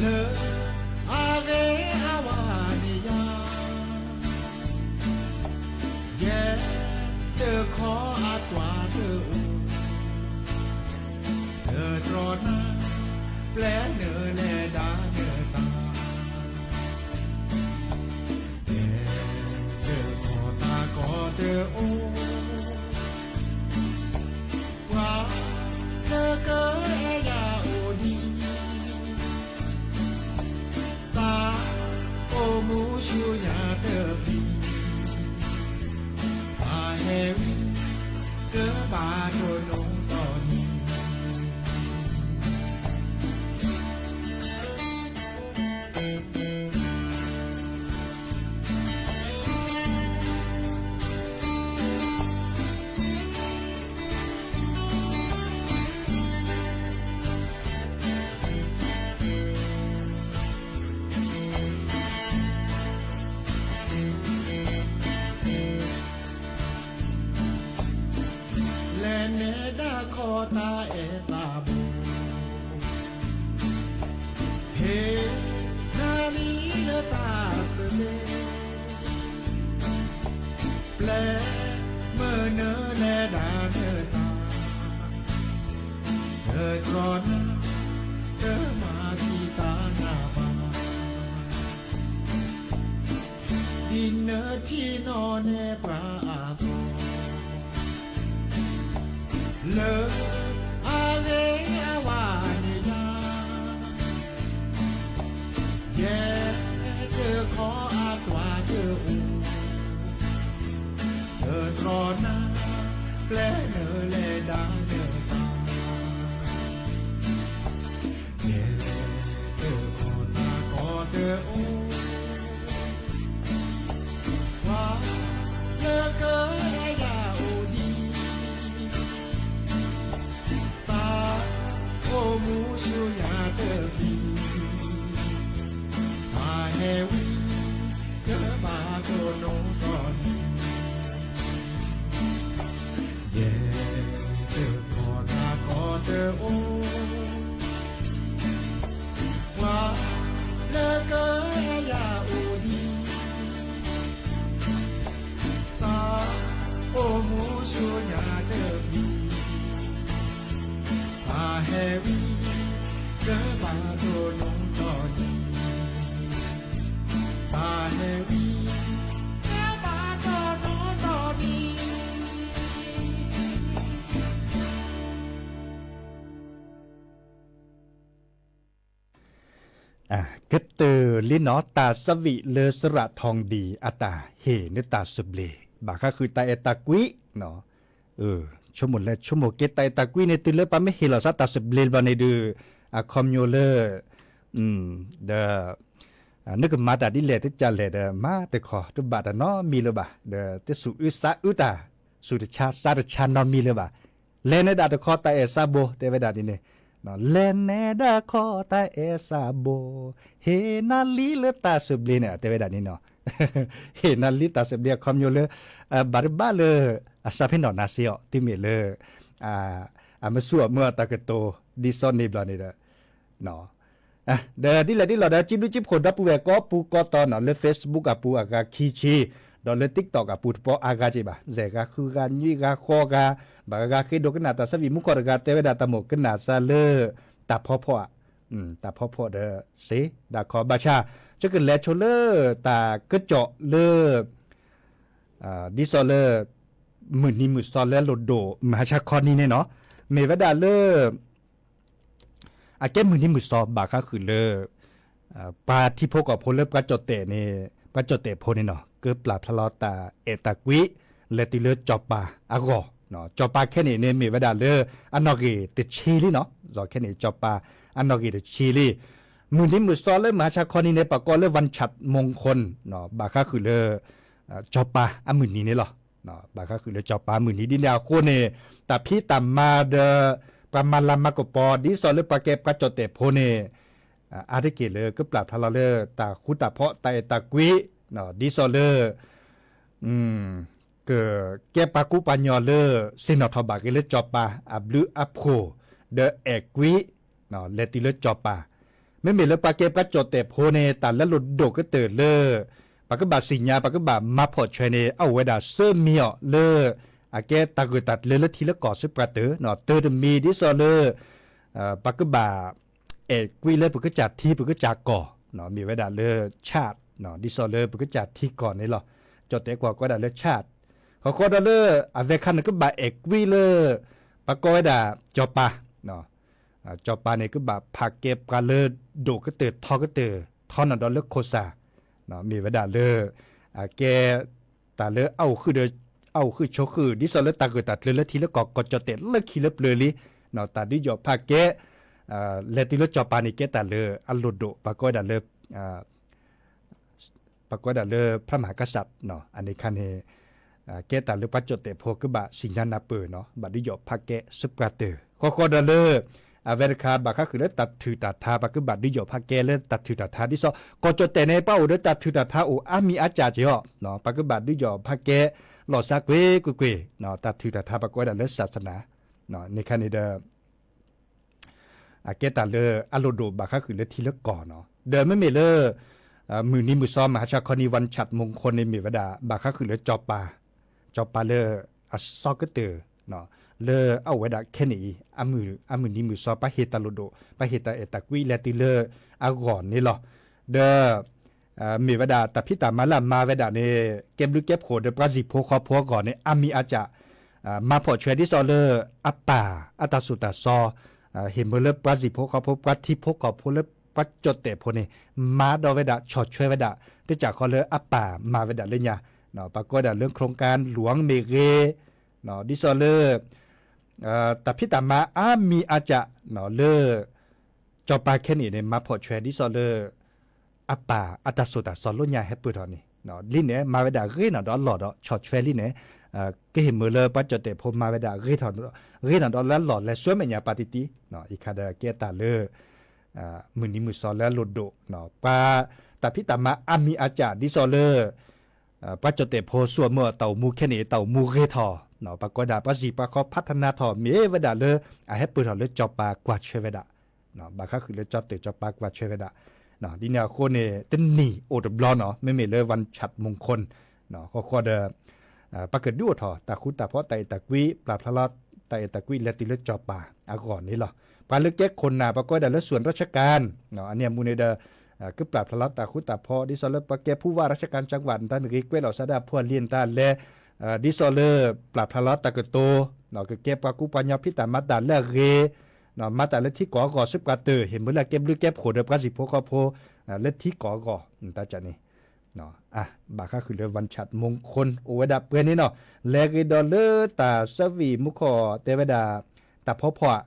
လၢအဂ့ၤအဝါန့ၣ်ယၤ ယဲတခီအကွၢ်တအိၣ် တတြီနၤ ပျဲနုာ်လဲၤဒၣ်နသး ယဲတခီတၢ်ကီတအိၣ် ပှၤလၢကအဲၣ်ယၤအိၣ်ဒံး သးအိၣ်မူဆူညါတပျံၤ ပဟဲဝံ ကဘၣ်ဒိၣ်နီၢ်တီၢ်န့ၣ် လဲၤနဲဒၣ်ခီတၢ်အဲၣ်တၢ်ဘိ ဟ့ၣ်နၤလံလၢတၢ်သဘျ့ ပျဲမုၢ်နုာ်လဲၤဒၣ်နသး တတြီနၤ တမၤသံတၢ်နၢ်ဘၣ် ဒ်နထံၣ်နီၣ်နဲပှၤအသီ လၢအဂ့ၤအဝါန့ၣ်ယၤ ယဲတခီအကွၢ်တအိၣ် တတြီနၤ ပျဲနုာ်လဲၤဒၣ်နသး ယဲတခီတၢ်ကီတအိၣ် ပှၤလၢကအဲၣ်ယၤအိၣ်ဒံး သးအိၣ်မူဆူညါတပျံၤ ပဟဲဝံ ကဘၣ်ဒိၣ်နီၢ်တီၢ်န့ၣ် ယဲတခီတၢ်ကီတအိၣ် ပှၤလၢကအဲၣ်ယၤအိၣ်ဒံး သးအိၣ်မူဆူညါတပျံၤ ပဟဲဝံ ကဘၣ်ဒိၣ်နီၢ်တီၢ်န့ၣ် ပဟဲဝံ ကဘၣ်ဒိၣ်နီၢ်တီၢ်န့ၣ် ကတၢၢ်လံနီၤ တၢ်သဘံၣ်လၢစရးထီၣ်ဒံး အတၢ်ဟ့ၣ်န့ၢ်တၢ်သဘျ့ ဘၣ်ဃးဃုာ်တၢ်အဲၣ်တၢ်ကွံနီၤ, ဆိကမိၣ်လဲၤဆိကမိၣ်က့ၤတၢ်အဲၣ်တၢ်ကွံန့ၣ် တုၤလၢပှၤမ့ၢ်ဟ့ၣ်လီၤသးတၢ်သဘျ့ဘျီန့ၣ်ဒုး အခီပညီလၢ ဒီး နကမၤတၢ်ဒ်လဲၣ်တကးလဲၣ်ဒီး မၤတခီ တဘၣ်တၢ်နီတမံၤလၢၤဘၣ်, ဒီးတစူၢ်အုးသးအုးတၢ် စူၢ်တဆါသးတဆါနီတမံၤလၢၤဘၣ်, လဲၤနဲဒၣ်တခီတၢ်အဲၣ်သးဘိ တဲဝဲဒၣ်န့ၣ်န့ၣ်, လဲၤနဲဒၣ်ခီတၢ်အဲၣ်သးဘိ, ဟ့ၣ်နၤလံလၢတၢ်သဘျ့န့ၣ် တဲဝဲဒၣ်န့ၣ်နီၤ, ဟ့ၣ်နၤလံတၢ်သဘျ့အခီပညီလၢ ဘၣ်တဘၣ်လၢ အစးဖဲနီၢ်နၤစ့အီၤ တုၤမ့ၢ်လၢ အမ့ၢ်ဆူၣ်အမုၢ်အတၢ်ကတိၤ ဒ်သိးန့ၣ်ဘျီန့ၣ်ဒီး ဒီးဒ်လဲၣ်ဒ်လဲၣ်ဒီး စံးဘျုးစံးဖှိၣ်ဒီပုၢ်ဝဲၢ်ကိးပူၤကိးတီၤနီၤ လၢ Facebook အပူၤအဂၤခံဆံ, ဒီးလၢ TikTok အပူၤတပီအါဂၤက့ၤဘၣ်, ယဲၢ်ဂၤဃုဂၤနွံဂၤဃိးဂၤ, ဘၣ်ဂၤဂၤဃ့ဒိကနၣ်တၢ်သဘံၣ်မူခိၣ်တဂၤ တဲဝဲဒၣ်တၢ်မိၣ်ကနၣ်စၢ်လၢ တၢ်ဖီဖီဧါ, တၢ်ဖီဖီဒီးစ့ ဒၣ်ခီဘၣ်ဆၣ် ယကလဲၤဆိလၢတၢ်ကစီၣ်လၢ ဒ်သိးလၢ မုၢ်နံၤမုၢ်သီလၢလိၣ်ဒိၣ်မဟါဆါခီနံၤန့ၣ်နီၤ, မ့ၢ်ဝဲဒၣ်လၢ အကဲမုၢ်နံၤမုၢ်သီဘၣ်ဃးဃုာ်လၢ ပှၤထံဖိကီၢ်ဖိလၢပှၤကၠီၣ်တဲၣ်န့ၣ် ပှၤကၠီၣ်တဲၣ်ဖိန့ၣ်နီၤ ကပျၢ်ဖျါလီၤတၢ်အဲၣ်တၢ်ကွံ လဲၤတုၤလၢကၠီၤပၤအဂီၢ်, ကၠီၤပၤခဲန့ၣ်န့ၣ် မ့ၢ်ဝဲဒၣ်လၢအနီၣ်ဂံၢ်တဆံလံနီၤ, ကၠီၤခဲန့ၣ် ကၠီၤပၤအနီၣ်ဂံၢ်တဆံလံ, မုၢ်နံၤမုၢ်သီလၢမဟါဆါခီနံၤန့ၣ် ပှၤကိးလၢ วันฉลองมงคล ဘၣ်ဃးဃုာ်လၢ ကၠီၤပၤအမုၢ်နံၤန့ၣ်လီၤ. ဘၣ်ဃးဃုာ်လၢကၠီၤပၤအမုၢ်နံၤဒ်န့ၣ်အဃိန့ၣ် တၢ်ဖံးတၢ်မၤဒီး ပှၤမၤလၤမၤကပီၤ ဒ်သိးလၢပှၤကဲပှၤကၠီၣ်တဲၣ်ဖိန့ၣ် အါတက့ၢ်လၢကပျၢ်ဖျါလီၤလၢတၢ်ဃူတၢ်ဖိးတၢ်အဲၣ်တၢ်ကွံ ဒ်သိးလၢ အ ကကဲပှၤကူပှၤညီလၢ ဆ့ၣ်နီၤထီၣ်ဘၣ်က့ၤလၢစီၤပၤအဘျုးအဖှိၣ် ဒီးအဲၣ်ကွံ လဲၤတုၤလၢစီၤပၤ, မ့မ့ၢ်လၢပှၤကဲပှၤကၠီၣ်တဲၣ်ဖိန့ၣ် တၢ်လၢအလိၣ်ဒိၣ်ကတၢၢ်လၢ ပကဘၣ်သ့ၣ်ညါ ပကဘၣ်မၤဖီၣ်ဆွဲန့ၣ် အအိၣ်ဝဲဒၣ်သၢမံၤအီၤလၢ အကဲတၢ်ဂၢၢ်တၢ်ကျၢၤလၢထံလၢကီၢ်စုပှၤတၢၢ်, တၢတမံၤဒ်သိးလၢ ပကဘၣ် အဲၣ်ကွံလၢပကစၢ်ထံပကစၢ်ကီၢ်, မ့ၢ်ဝဲဒၣ်လၢ charge ဒ်သိးလၢပကစၢ်ထံကီၢ်န့ၣ်လီၤ. ကၠီၣ်တဲၣ်ကွၢ်ကိးဝဲဒၣ်လၢ charge, ဃီဃီဒီးလၢ အဝဲခါန့ၣ်ကဘၣ်အဲၣ်ကွံလၢ ပှၤကိးဝဲဒၣ် စီၤပၤ, စီၤပၤန့ၣ်ကဘၣ်ဖးကဲပှၤလၢ ဒိၣ်ကတၢၢ်ထီကတၢၢ် ထီနီၣ်ဒီးလၢခိၣ်စၢ်, မ့ၢ်ဝဲဒၣ်လၢ အကဲ တၢ်လၢအအိၣ်ဃုာ်ဒီး အအိၣ်ဃုာ်ဆိးဃုာ် ဒ်သိးလၢတၢ်ဂၢၢ်တၢ်ကျၢၤလၢထံလၢကီၢ် ကီၢ်ကၠီၣ်တဲၣ်လၢခံလၢပျၢၤလံ, တၢ်ဒုးယီၣ်ဖးကဲ လဲၤတုၤလၢစီၤပၤန့ၣ် ကဲတၢ်လၢအလိၣ်ဒိၣ် ပှၤကိးဝဲဒၣ်လၢ ပှၤကိးဝဲဒၣ်လၢ พระมหากษัตริย์ အန့ၣ်ခါန့ၣ် ကဲတၢ်လၢပှၤကၠီၣ်တဲၣ်ဖိကဘၣ်သ့ၣ်ညါနၢ်ပၢၢ်နီၤ ဘၣ်ဒုးယီၣ်ဖးကဲစုပှၤတၢၢ် ဃီဃီဒီးလၢ အဝဲတခါဘၣ်ဃးဃုာ်လၢတၢ်ထုးတၢ်ထါ ပှၤကဘၣ်ဒုးယီၣ်ဖးကဲလၢတၢ်ထုးတၢ်ထါ ဒ်သိး ကီၢ်ကၠီၣ်တဲၣ်န့ၣ် ပှၤအိၣ်ဒီးတၢ်ထုးတၢ်ထါအိၣ်အါမံၤအါစှၤက့ၤအီၤ ပှၤကဘၣ်ဒုးယီၣ်ဖးကဲ လီၤစၢ်ကွ့ၢ်ကွ့ၢ်ကွ့ၢ် တၢ်ထုးတၢ်ထါ ပှၤကိးဝဲဒၣ်လၢ ศาสนา န့ၣ်ခါန့ၣ်ဒီး အကဲတၢ်လၢအလိၣ်ဒိၣ်ဘၣ်ဃးဃုာ်လၢထံလၢကီၢ်နီၤ ဒီးမ့မ့ၢ်လၢ မုၢ်နံၤမုၢ်သီ မဟါဆါခီနံၤ วันฉัตรมงคล န့ၣ်မ့ၢ်ဝဲဒၣ် ဘၣ်ဃးဃုာ်လၢစီၤပၤ, စီၤပၤလၢအစီကတၢၢ် လၢအအိၣ်ဝဲဒၣ်ခဲနံၣ်အံၤ အမုၢ်နံၤမုၢ်သီ ပှၤဟ့ၣ်တၢ်လိၣ်ဒိၣ် ပှၤဟ့ၣ်တၢ်အဲၣ်တၢ်ကွံလဲၤတုၤလၢအဂီၢ်န့ၣ်လီၤ. ဒီး မ့ၢ်ဝဲဒၣ်တၢ်ဖံးတၢ်မၤလၢအမၤဝဲဒၣ်န့ၣ် ကဲဘျုးကဲဖှိၣ်ဒီးပှၤဟံၣ်ဖိဃီဖိအဂီၢ်န့ၣ် အါမံၤအါစှၤ မၤဖီၣ်ဆွဲဒ်သိးလၢ အပၢ် အတၢ်သိၣ်တၢ်သီ ဟ့ၣ်မ့ၢ်လၢပှၤဟံၣ်ဖိဃီဖိ ပှၤထံဖိကီၢ်ဖိလၢပှၤကၠီၣ်တဲၣ်ဖိန့ၣ် မၤဒီးဝဲဒၣ် ဆီၣ်ထွဲဝဲဒၣ် တကးဃီလၢအပၢ်မၤဝဲဒၣ်လၢညါ ပှၤကိးဝဲဒၣ်လၢ โครงการหลวง မ့ၢ်ဂ့ၤ ဒ်သိးလၢ တၢ်ဖံးတၢ်မၤအါမံၤအါစှၤ လၢ စီၤပၤခဲနံၣ်အံၤန့ၣ် မၤဖီၣ်ဆွဲဒ်သိးလၢ အပၢ်အတၢ်သိၣ်တၢ်သီလၢညါဟဲပၢၢ်ထီၣ်န့ၣ် လံန့ၣ် မၤဝဲဒၣ်ဂ့ၤနီၣ်ဒီးအလီၢ်ဒီး ဆီၣ်ထွဲလံန့ၣ် ကဟ့ၣ်မ့ၢ်လၢပှၤကၠီၣ်တဲၣ်ဖိမၤဝဲဒၣ် ဂ့ၤနီၣ်ဒီးလၢအလီၢ် လဲၤဆူမဲာ်ညါပၢ်တံၢ်တံၢ် အံၤခါဒီးကဲတၢ်လၢ မုၢ်နံၤမုၢ်သီလၢအလိၣ်ဒိၣ် ပှၤတၢ်ဖံးတၢ်မၤအါမံၤအါစှၤဒ်သိးလၢ ပှၤကၠီၣ်တဲၣ်ဖိ စိအမုၢ်အတၢ်အိၣ်မူခဲနံၣ်အံၤ တၢ်အိၣ်မူဂ့ၤထီၣ် ပှၤကိးဒၣ်ပှၤစံၣ်ပှၤဃီ ဖးထနါထီၣ် မ့ၢ်ဝဲဒၣ်လၢ အဟဲပၢၢ်ထီၣ်လၢစီၤပၤကွၢ်ထွဲဝဲဒၣ် ဘၣ်ဃးဃုာ်လၢကၠီၣ်တဲၣ်စီၤပၤကွၢ်ထွဲဝဲဒၣ် ဒ်န့ၣ်အဃိန့ၣ် တနံၣ်အိၣ်တဘျီနီၤ မ့မ့ၢ်လၢ วันฉัตรมงคล ဃီဃီဒီး ပှၤကဒုးအိၣ်ထီၣ်တၢ်ဃူတၢ်ဖိး တၢ်အဲၣ်တၢ်ကွံ ပျၢ်ဖျါလီၤ တၢ်အဲၣ်တၢ်ကွံလဲၤတုၤလၢစီၤပၤအဂီၢ်န့ၣ်လီၤ. ပှၤလၢကဲခိၣ်နၢ် ပှၤကိးဝဲဒၣ်လၢ ส่วนราชการ အန့ၣ်အမူန့ၣ်ဒီး ကပျၢ်ဖျါလီၤတၢ်ဃူတၢ်ဖိး ဒ်သိးလၢပှၤကဲ ผู้ว่าราชการจังหวัด နတၢ်မ့ၢ်ဂ့ၤ ကွဲးလီၤစးဒၣ်ဖိအလံၤ နတၢ်လဲၤ ဒ်သိးလၢ ပျၢ်ဖျါလီၤတၢ်ကတိၤ ကကဲပှၤကူပှၤညီ ဖံးတၢ်မၤတၢ်လၢအဂ့ၤ မၤတၢ်လၢထံကီၢ်အဂီၢ် စုပှၤတၢၢ် ဟ့ၣ်မ့ၢ်လၢအကဲဘျုးကဲဖှိၣ်ဒီးပှၤဟံၣ်ဖိဃီဖိ လၢထံကီၢ်အဂီၢ် တၢ်န့ၣ် ဘၣ်ဃးဃုာ်လၢ วันฉัตรมงคล အိၣ်ဝဲဒၣ်ပှဲၤန့ၣ်နီၤ လဲၤဂ့ၤဒီးလၢတၢ်ဆၢဝံၣ်မူခိၣ်တဲဝဲဒၣ် တၢ်ဖီဖီၣ်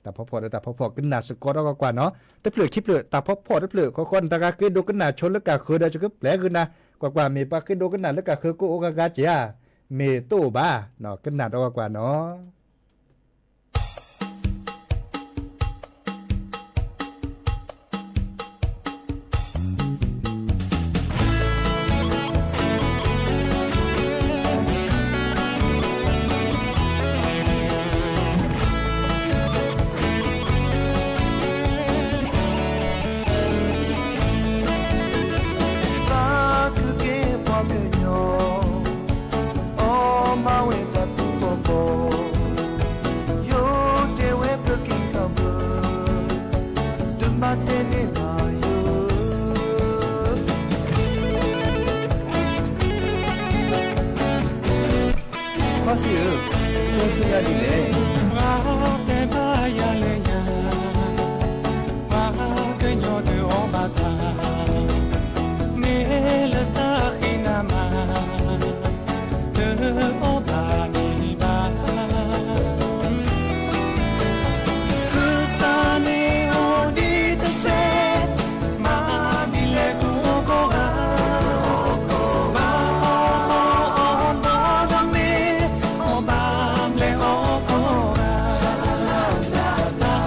တၢ်ဖီဖီၣ်ဒီးတၢ်ဖီဖီၣ်ကနၣ်စ့ၢ်ကီးဒီးကွၢ်ကွၢ်နီၤ တဖျၢၣ်ခံဖျၢၣ် တၢ်ဖီဖီၣ်တဖျၢၣ် ဃီဃီနတၢ်ဂၤဃ့ဒိကနၣ်ဆိလၢကၢ်ဃၢၤဒီး ယကပျဲဂ့ၤနၤ ကွၢ်ကွၢ် မ့ၢ်ပှၤဃ့ဒိကနၣ်လၢကၢ်ဃၢၤကအိၣ်ဂၤဂၤက့ၤဧါ မ့ၢ်တအိၣ်ဘၣ် ကနၣ်ဒီးကွၢ်ကွၢ်နီၤ ပှၤကကဲပှၤကညီ အီၣ်မၤဝဲတၢ်သူၣ်ပီၣ်ပီၣ်, ယိၤတဲဝဲပက့ၤခီဖျိ, တမၤတဲန့ၢ်ဘၣ်ယိၤ, ပှၤစံးဧၢ, အိၣ်ဆူၣ်ယၤဒ်လဲၣ်, ပှၤတဲဘၣ်ယၤလၢယၤ ပှၤကညီတအီၣ်ဘၣ်တၢ်, မ့ၢ်လၢတၢ်ဃံနၤမး, တအီၣ်ဘၣ်မ့ၢ်ဘၣ်, ကစၢ်န့ၣ်အိၣ်ဒံးတစဲး, မၤဒ်လဲၣ်ကအိၣ်ကိးဂၤ, ဘၣ်အီၣ်အီၣ်အီၣ်နီတမံၤ, အီၣ်ဘၣ်ဘျဲးအီၣ်ကိးဂၤ, တၢ်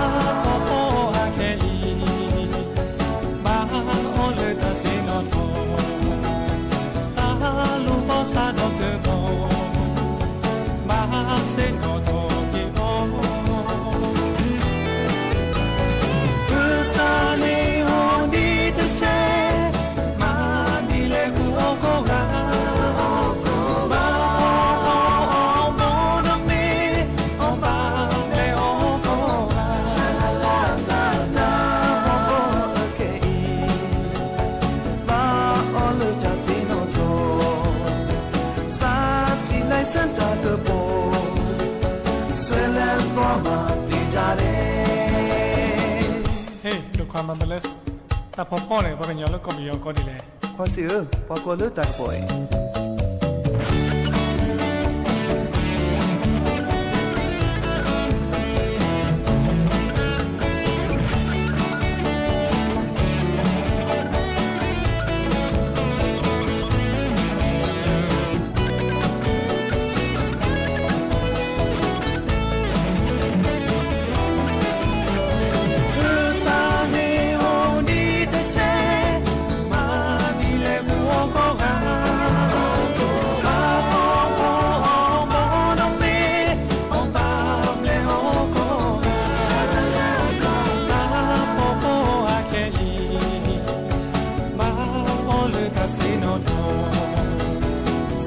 ခွါမၤဘၣ်လၢ တၢ်ဖီဖီန့ၣ် ပှၤကညီလၢကီၢ်ပယီၤကီၢ်ဒ်လဲၣ်. ခွါစံးဧၢ, ပှၤကိးလၢတၢ်ကပီၤအံၤ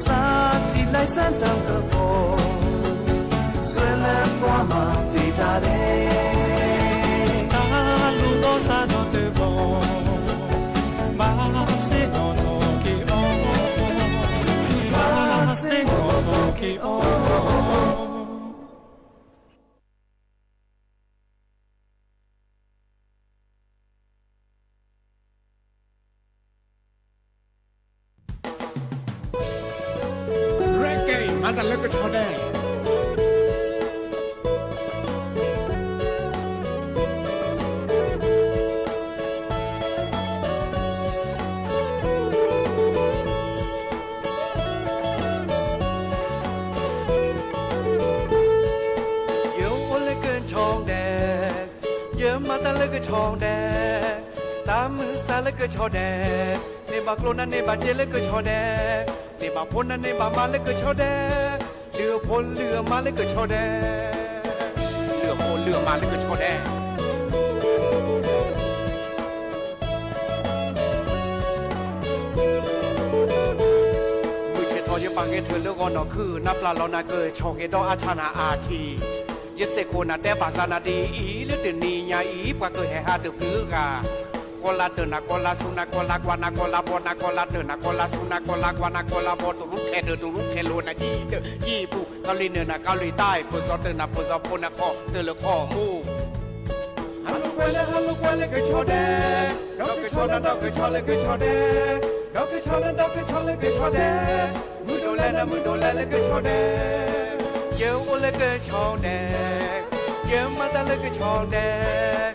စးထီၣ်လၢစဲးတၢ်ကပီၤ စွဲလၢပှၤမၤသ့တၢ်ဒဲး တၢ်လူၤဘီၣ်စးထီၣ်တဘီ ဘၣ်စ့ၢ်ကီးထီၣ်က့ၤအီၤ ဘၣ်စ့ၢ်ကီးထီၣ်က့ၤအီၤ. ရဲၣ်က့ၤ မၤတၢ်လၢကဆီဒဲး ယအိၣ်လၢကဆီဒဲး, ယမၤတၢ်လၢကဆီဒဲး, တၢ်မုၢ်သးလၢကဆီဒဲး, န့ၢ်ဘၣ်ကျိၣ်နၤန့ၢ်ဘၣ်စ့လၢကဆီဒဲး, န့ၢ်ဘၣ်ဖိနၤန့ၢ်ဘၣ်မါလၢကဆီဒဲး, လုၢ်အဖိလုၢ်အမါလၢကဆီဒဲး, လုၢ်အဖိလုၢ်အမါလၢကဆီဒဲး. မုၢ်ဆ့ၣ်ထီၣ်ယပာ်ကဲထၢၣ်လၢဂီၤနီၢ်ခုၣ် နၢ်ပျၢ်လီၤနၤကဆီဂ့ၤဒီးအဆၣ်နၤအါထံၣ်, ယစ့ၢ်ကီးနၤတဲဘၣ်စးနၤဒ်အံၤ လၢတနံၤညါအံၤ ပှၤကဟဲဟးတဖုဂၤ, ကီလါတၢၢ်နၤကီလါဆူနၤကီလါကွၢ်နၤကီလါဘီနၤကီလါတၢၢ်နၤကီလါဆူနၤ ကီလါကွၢ်နၤကီလါဘီ တရူးခဲတၢၢ်တရူးခဲလိာ်နၤ ယံာ်တၢ်ယံာ်ပူၤ ကီလံၤနၢၤနၤကီလံၤတၢ် ပၢၢ်စီၤတၢၢ်နၤပၢၢ်စီၤဖိနၤခီတၢၢ်လၢခီမူ ဟးလိာ်ကွဲလၢဟးလိာ်ကွဲလၢကဆီဒဲး, ဒီးကဆီနၤဒီးကဆီလၢကဆီဒဲး, ဒီးကဆီနၤဒီးကဆီလၢကဆီဒဲး, မုၢ်ဒိၣ်လဲနၤမုၢ်ဒိၣ်လဲလၢကဆီဒဲး, ယအိၣ်လၢကဆီဒဲး, ယမၤတၢ်လၢကဆီဒဲး,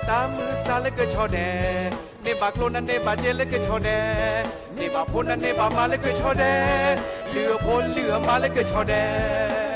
တၢ်မုၢ်သးလၢကဆီဒဲး, န့ၢ်ဘၣ်ကျိၣ်နၤန့ၢ်ဘၣ်စ့လၢကဆီဒဲး, န့ၢ်ဘၣ်ဖိနၤန့ၢ်ဘၣ်မါလၢကဆီဒဲး, လုၢ်အဖိလုၢ်အမါလၢကဆီဒဲး.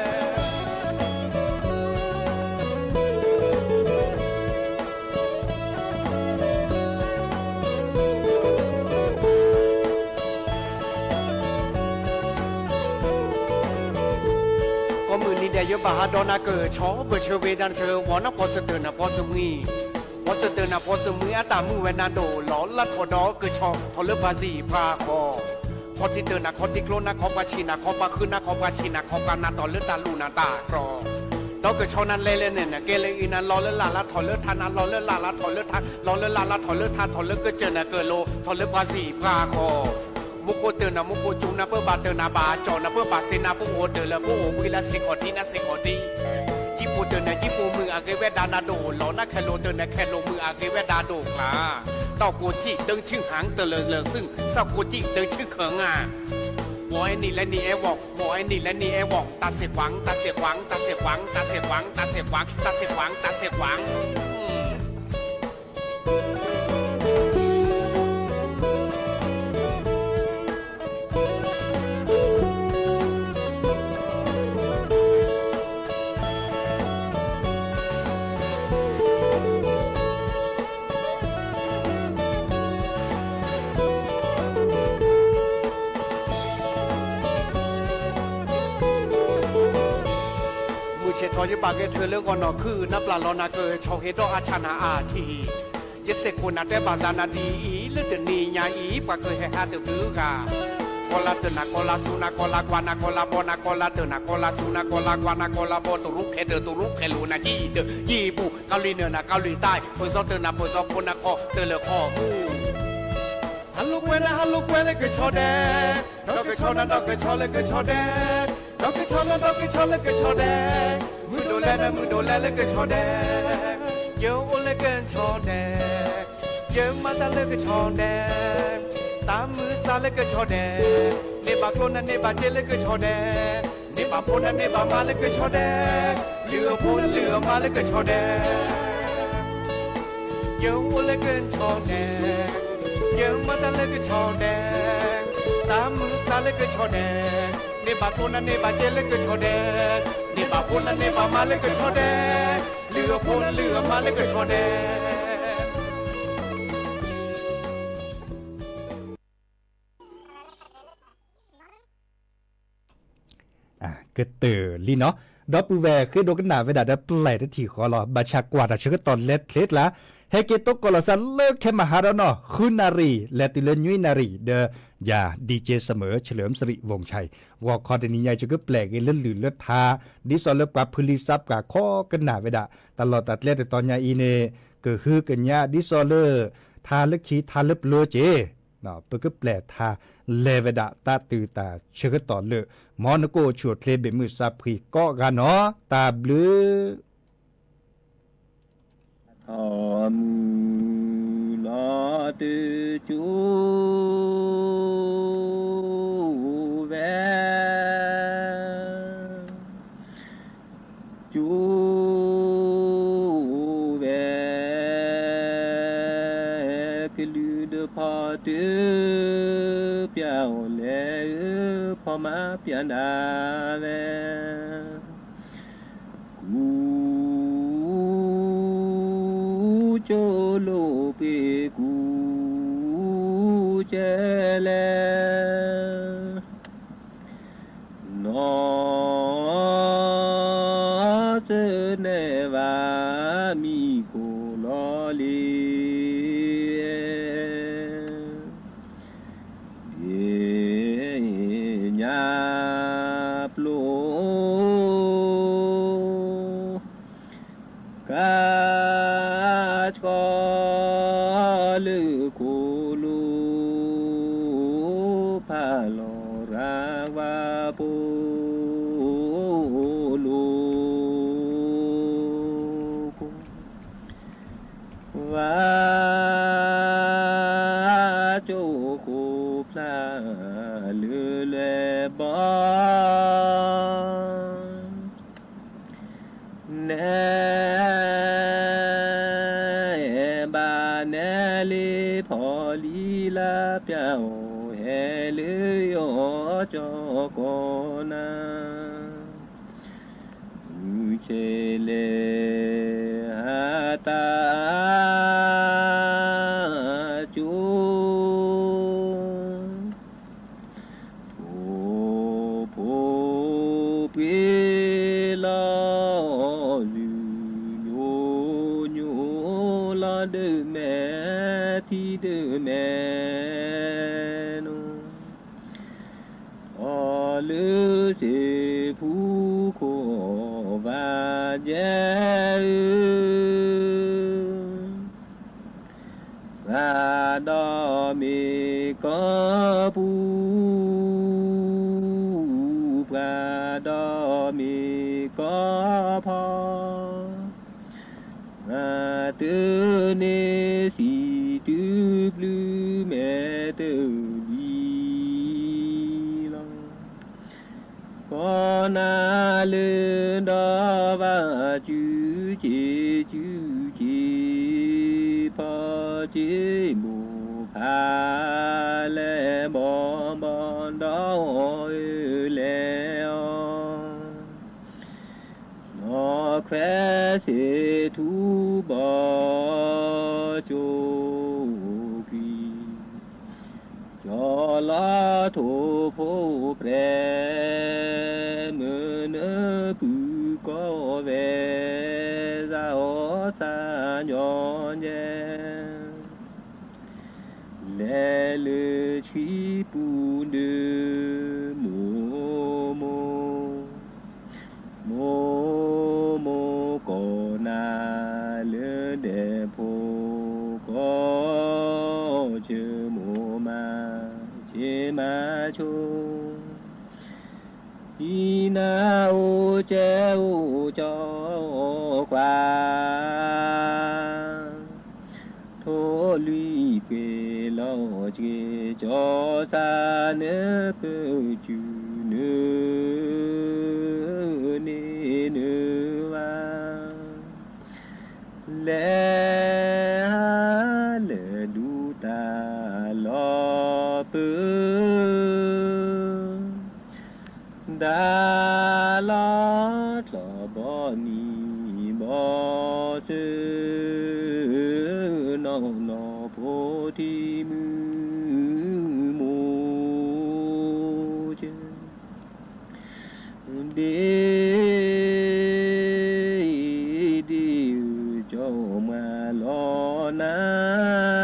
ကိးမုၢ်နံၤဒဲးယဘၣ်ဟးဒီးနၤကဆီ ပၢၢ်ဆၢဝဲဒၣ်နဆၢ ဝီၤနၢ်ဖီစတၢၢ်နၤဖီစမှံ ဖီစတၢၢ်နၤဖီစမှံအတၢ်မုာ်ဝဲနၤဒိၣ်လီၤ လၢထီၣ်ဒီးကဆီ ထီၣ်လၢပှၤစံာ်ပှၤဃီၤ, ခီၣ်ထံးတၢၢ်နၤခီၣ်ထံးကျိနၤခီၣ်ပှၤဆံးနၤခီၣ်ပှၤဃုနၤခီၣ်ပှၤဆံးနၤခီၣ်ပှၤနၤတီၢ်လၢတၢ်လူၤနၤတၢ်ကြီၤ, ဒီးကဆီနၤလဲၤလဲၤန့ၣ် နကဲလၢအံၤနၤလီၤလၢလၢ်လၢထီၣ်လၢထါ နၤလီၤလၢလၢ်လၢထီၣ်လၢထါ လီၤလၢလၢ်လၢထီၣ်လၢထါ ထီၣ်လၢကစၢၢ်နၤကၢၢ်လိၤ ထီၣ်လၢပှၤစံာ်ပှၤဃီၤ မူခိၣ်တၢၢ်နၤမူခိၣ်ကၠူနၤ ပၢဘၣ်တၢၢ်နၤဘၣ်ကၠီၣ်နၤ ပၢဘၣ်စ့နၤ ပအိၣ်တၢၢ်လၢပအိၣ်ဝံလၢစ့ၢ်ခီၣ်ထံးနၤ စ့ၢ်ခီၣ်ထံး ယံာ်ပူၤတၢၢ်နၤ ယံာ်ပူၤမုာ်အဂ့ၤဝဲဒၣ်နၤဒိၣ်လီၤ နၢ်ခဲလိာ်တၢၢ်နၤ ခဲလိာ်မုာ်အဂ့ၤဝဲဒၣ်ဒိၣ်ကျါ တီၢ်ကိၢ်ဆံၣ်တၢဆံၣ်ဟၣ် တလၢာ်လၢာ်ဆူၣ် စီၢ်ကိၢ်ဆံၣ်တၢဆံၣ်ခၢၣ်ငါ ဘီအဲနံၤလဲနံၤအဲဝီၤ ဘီအဲနံၤလဲနံၤအဲဝီၤ တၢ်စ့ၢ်ကွၢ် တၢ်စ့ၢ်ကွၢ် တၢ်စ့ၢ်ကွၢ် တၢ်စ့ၢ်ကွၢ် တၢ်စ့ၢ်ကွၢ် တၢ်စ့ၢ်ကွၢ် မုၢ်ဆ့ၣ်ထီၣ်ယပာ်ကဲထၢၣ်လၢဂီၤနီၢ်ခုၣ် နၢ်ပျၢ်လီၤနၤကဆီဟ့ၣ်ဒီးအဆၣ်နၤအါထံၣ်, ယစ့ၢ်ကီးနၤတဲဘၣ်စးနၤဒ်အံၤ လၢတနံၤညါအံၤ ပှၤကဟဲဟးတဖုဂၤ, ကီလါတၢၢ်နၤကီလါဆူနၤကီလါကွၢ်နၤကီလါဘီနၤကီလါတၢၢ်နၤကီလါဆူနၤကီလါကွၢ်နၤကီလါဘီ တရူးခဲတၢၢ်တရူးခဲလိာ်နၤ ယံာ်တၢၢ်ယံာ်ပူၤ ကီလံၤနၢၤနၤကီလံၤတၢ် ပၢၢ်စီၤတၢၢ်နၤပၢၢ်စီၤဖိနၤခီတၢၢ်လၢခီမူ ဟးလိာ်ကွဲနၤဟးလိာ်ကွဲလၢကဆီဒဲး, ဒီးကဆီနၤဒီးကဆီလၢကဆီဒဲး, ဒီးကဆီနၤဒီးကဆီလၢကဆီဒဲး, မုၢ်ဒိၣ်လဲနၤမုၢ်ဒိၣ်လဲလၢကဆီဒဲး, ယအိၣ်လၢကဆီဒဲး ယမၤတၢ်လၢကဆီဒဲး, တၢ်မုၢ်သးလၢကဆီဒဲး, န့ၢ်ဘၣ်ကျိၣ်နၢ်န့ၢ်ဘၣ်စ့လၢကဆီဒဲး, န့ၢ်ဘၣ်ဖိနၢ်န့ၢ်ဘၣ်မါလၢကဆီဒဲး, လုၢ်အဖိလုၢ်အမါလၢကဆီဒဲး ယအိၣ်လၢကဆီဒဲး, ယမၤတၢ်လၢကဆီဒဲး, တၢ်မုၢ်သးလၢကဆီဒဲး, န့ၢ်ဘၣ်ကျိၣ်နၢ်န့ၢ်ဘၣ်စ့လၢကဆီဒဲး, န့ၢ်ဘၣ်ဖိနၢ်န့ၢ်ဘၣ်မါလၢကဆီဒဲး, လုၢ်အဖိလုၢ်အမါလၢကဆီဒဲး ကတၢၢ်လံနီၤ, ဒီပုၢ်ဝဲၢ်ဃ့ဒိကနၣ်ဝဲဒၣ်ဒီးပျဲၢ်တထံၣ်ဃီလီၤ. ဘၣ်ဆၣ်ကွၢ်တၢ်ဆၢကတီၢ်လဲၤချ့ကျါ, ဟဲက့ၤတိကိးလီၤစၢၤလၢခဲမဟါဒီးနီၤ ဃုနၣ်ရံၣ် လဲၤတုၤလၢနွံနၣ်ရံၣ်ဒီး ယၤ DJ Samuel เฉลิมสิริวงศ์ชัย, ဂီၤခီတနံၤညါ ယကပျဲၢ်က့ၤလၢလုၢ်လၢထါ ဒ်သိးလၢပှၤဖုလံာ်စးပှၢ်ခီကနၣ်ဝဲဒၣ် တၢ်လီၢ်တၢ်ကျဲတတီၤညါအံၤန့ၣ် ကဟုကညးဒ်သိးလၢ ထါလၢခံထါလၢပျၢၤက့ၤ ပကပျဲၢ်ထါလဲၤဝဲဒၣ်တၢ်တုၤတၢ်ဆၢကတီၢ်လၢ မ်နကိၣ်ဆူၣ်အိၣ်ချ့ဘ့ၣ်မုၢ်စးဖှံကိးဂၤနီၤ တၢ်ဘျုး ထီၣ်မုၢ်လီၤတကၠိ ဝဲ ကၠိဝဲ ကလုာ်ဒီးဖီတၢၣ် ပျၢ်အီၤလဲၣ်ဧၢ ဖီမါပျၢ်နၤဝဲ ကူကၠိလိာ်ပှ့ၤကူကဲလဲၣ် နီၢ်စၢၤနဲၣ်ဝဲမံခိၣ်လီၤလံ ဒ့ၣ်ညါပျိ ကါဆှီလၢခိၣ်လိၤ ဖးလီၤရၤဝါပိာ်လိၤ ဝါ ကၠိခိၣ်ဖျါလၢလွဲၢ်ဘီ နဲဘၣ်နဲလ့ဖီလံလါ ပျၢ်အီၤဟဲလၢယီၤကၠီကီၢ်နၤ မုၢ်ဆ့ၣ်လဲၣ်ဟးတၢ် ကၠိ ဖိဖိပှ့ၤလီၤလုၢ်ညိညိလီၤ ဒၢမဲာ်ထံဒၢမဲာ်နိ အီၤလၢစ့ဖူခိၣ်ဘၣ်ယဲၢ်ဧၢ ပှၤဒီးမ့ၢ်ကီၢ်ပူၤ ပှၤဒီးမ့ၢ်ကီၢ်ဖီ ပှၤတန့ၢ်စံးတုၤပျုၤမဲာ်တလံၤလီၤ ကီၢ်နၤလၢဒီးဘၣ်စုစ့စုစ့ ဖီစ့မိၢ်ဖးလဲၢ်ဘီဘီဒီးအီၤအၢလဲၣ်အီၤ နီၢ်ခွဲးစ့ထူဘီကၠိကွံာ် ကၠီလီၤထိၣ်ဖိပြဲ မုၢ်နၢပုၢ်ကီၢ်ဝဲ စးအီၣ်စးညီညဲ လဲၤလၢဆှံပူၤဒုး မိၢ်မိၢ် မိၢ်မိၢ်ကီၢ်နၤလၢဒဲးဖိ ကီၢ်ဆၢမိၢ်မၤဆ့မၤဆိ ဟံးနၤအိၣ်ကဲအိၣ်ကၠီကွၢ် ထိၣ်လွံၢ် က့ၤကၠီစၢ်နၢပၢၢ်စူၤနၢန့ၣ်နၢဘၣ် လဲၤဟးလၢဒူတၢ်လီၢ်ပၢၢ် ဒၣ်လီၤထီၣ်ဘီနံၤဘီဆၢ နီၢ်နီၢ်ဖိထံမုၢ်မိၢ်စၢၤ ဒ့ ဒ့ဧၢ ကၠီမၤလီၤနၤ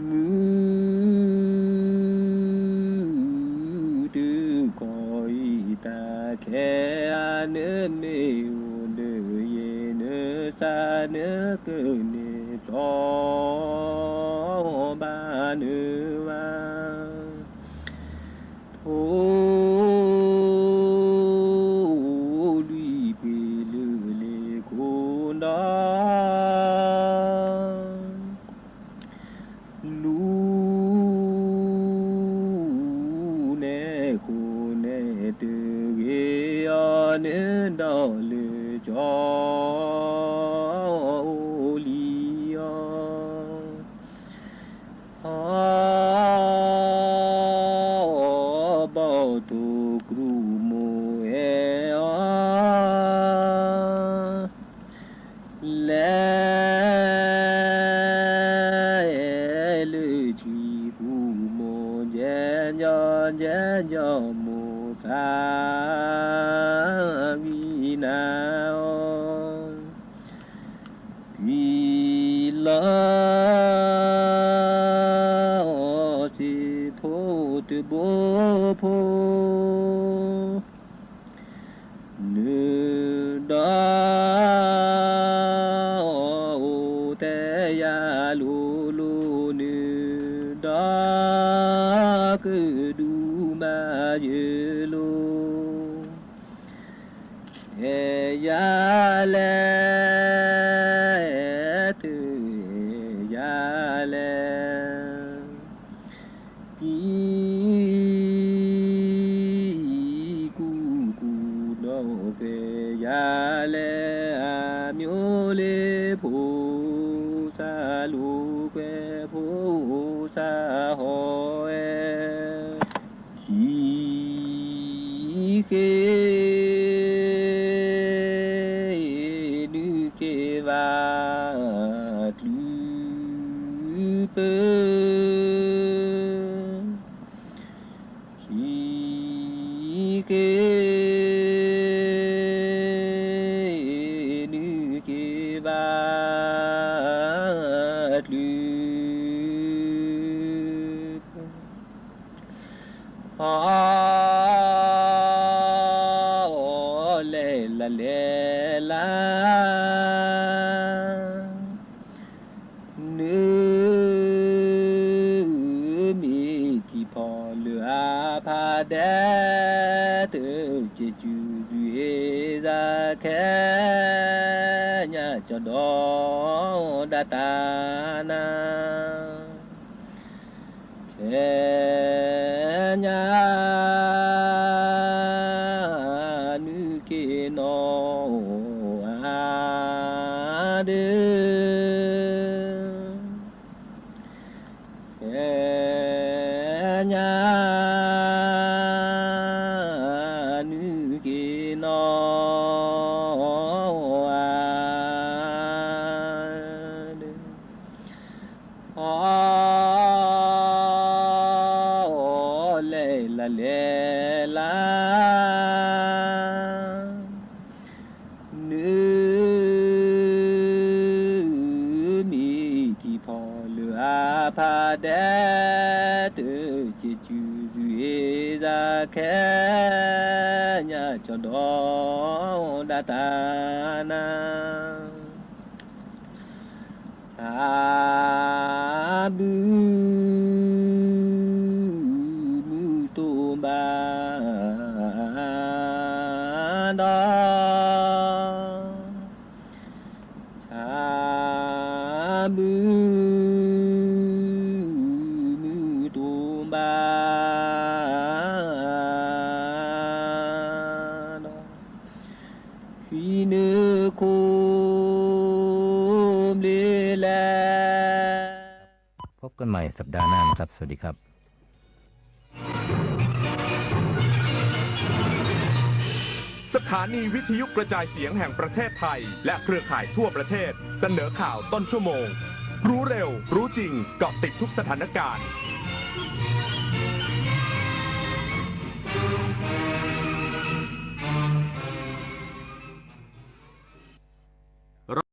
မုၢ်တခီအံၤတၢ်ခဲအါ နမ့ၢ်အိၣ်ဒီးယဲ နစၢ်နကန့ၢ် ပျီဘၣ်နၢၤဘၣ် ဖိလွံၢ်ပှ့ၤလၢလ့ၣ်ခိၣ်ဒီ လူၤနဲၣ်ဃိနဲၣ်တဂ့ၤအီၤ နဒီးလၢကၠီအိၣ်လံအီၤ အီ ဘီၣ်ထိၣ်ကရူၢ်မိၢ်အဲၣ်အီၤ လဲၤလၢထံပူၤမိၢ် ကဲညီ ကဲညီမိၢ်သးဝံၤနၤအီၤ ပျံၤလီၤစ့ဖိတဘိဖိ နုာ်ဒီးအိၣ်တဲယၤလိၤလိၤ နုာ်ဒီးကဒုးမၤယၢၤလိၤ အဲၣ်ယၤလဲၣ် တအဲၣ်ယၤလဲၣ် ကံကူကူဒီး ပှဲၤယၤလဲၣ် အမျိုးလ့ ဖိသၣ်လိၤကွဲ ဖိသၣ်ဟီၣ်ဝဲ ခံဃ့ နုာ်က့ၤဘၣ် တုၤပၢ ခံဃ့ နုာ်က့ၤဘၣ် တုၤ အီ လဲၤလၢလဲၤလၢ နမ့ၢ်ထံဖီလၢအဖးဒဲး တစဲးစူၤ ဒုးအ့ၣ်စၢ်ခဲ ညါကၠီဒီး ဒၣ်တၢ်နၤ ခဲညါ နုာ်က့ၤနီၢ်အါဒၢ ခဲညါ နုာ်က့ၤနီၢ် အါဒၢ အီ လဲၤလၢလဲၤလၢ နမ့ၢ်ထံဖီလၢအဖးဒဲး တစဲးစူၤ ဒုးအ့ၣ်စၢ်ခဲ ညါကၠီဒီး ဒၣ်တၢ်နၤ ဆၣ်ဘုမုၢ်တိၢ်ဘၣ်ဒီး ဆၣ်ဘု พบกันใหม่สัปดาห์หน้านะครับ สวัสดีครับ สถานีวิทยุกระจายเสียงแห่งประเทศไทย และเครือข่ายทั่วประเทศ เสนอข่าวต้นชั่วโมง รู้เร็ว รู้จริง เกาะติดทุกสถานการณ์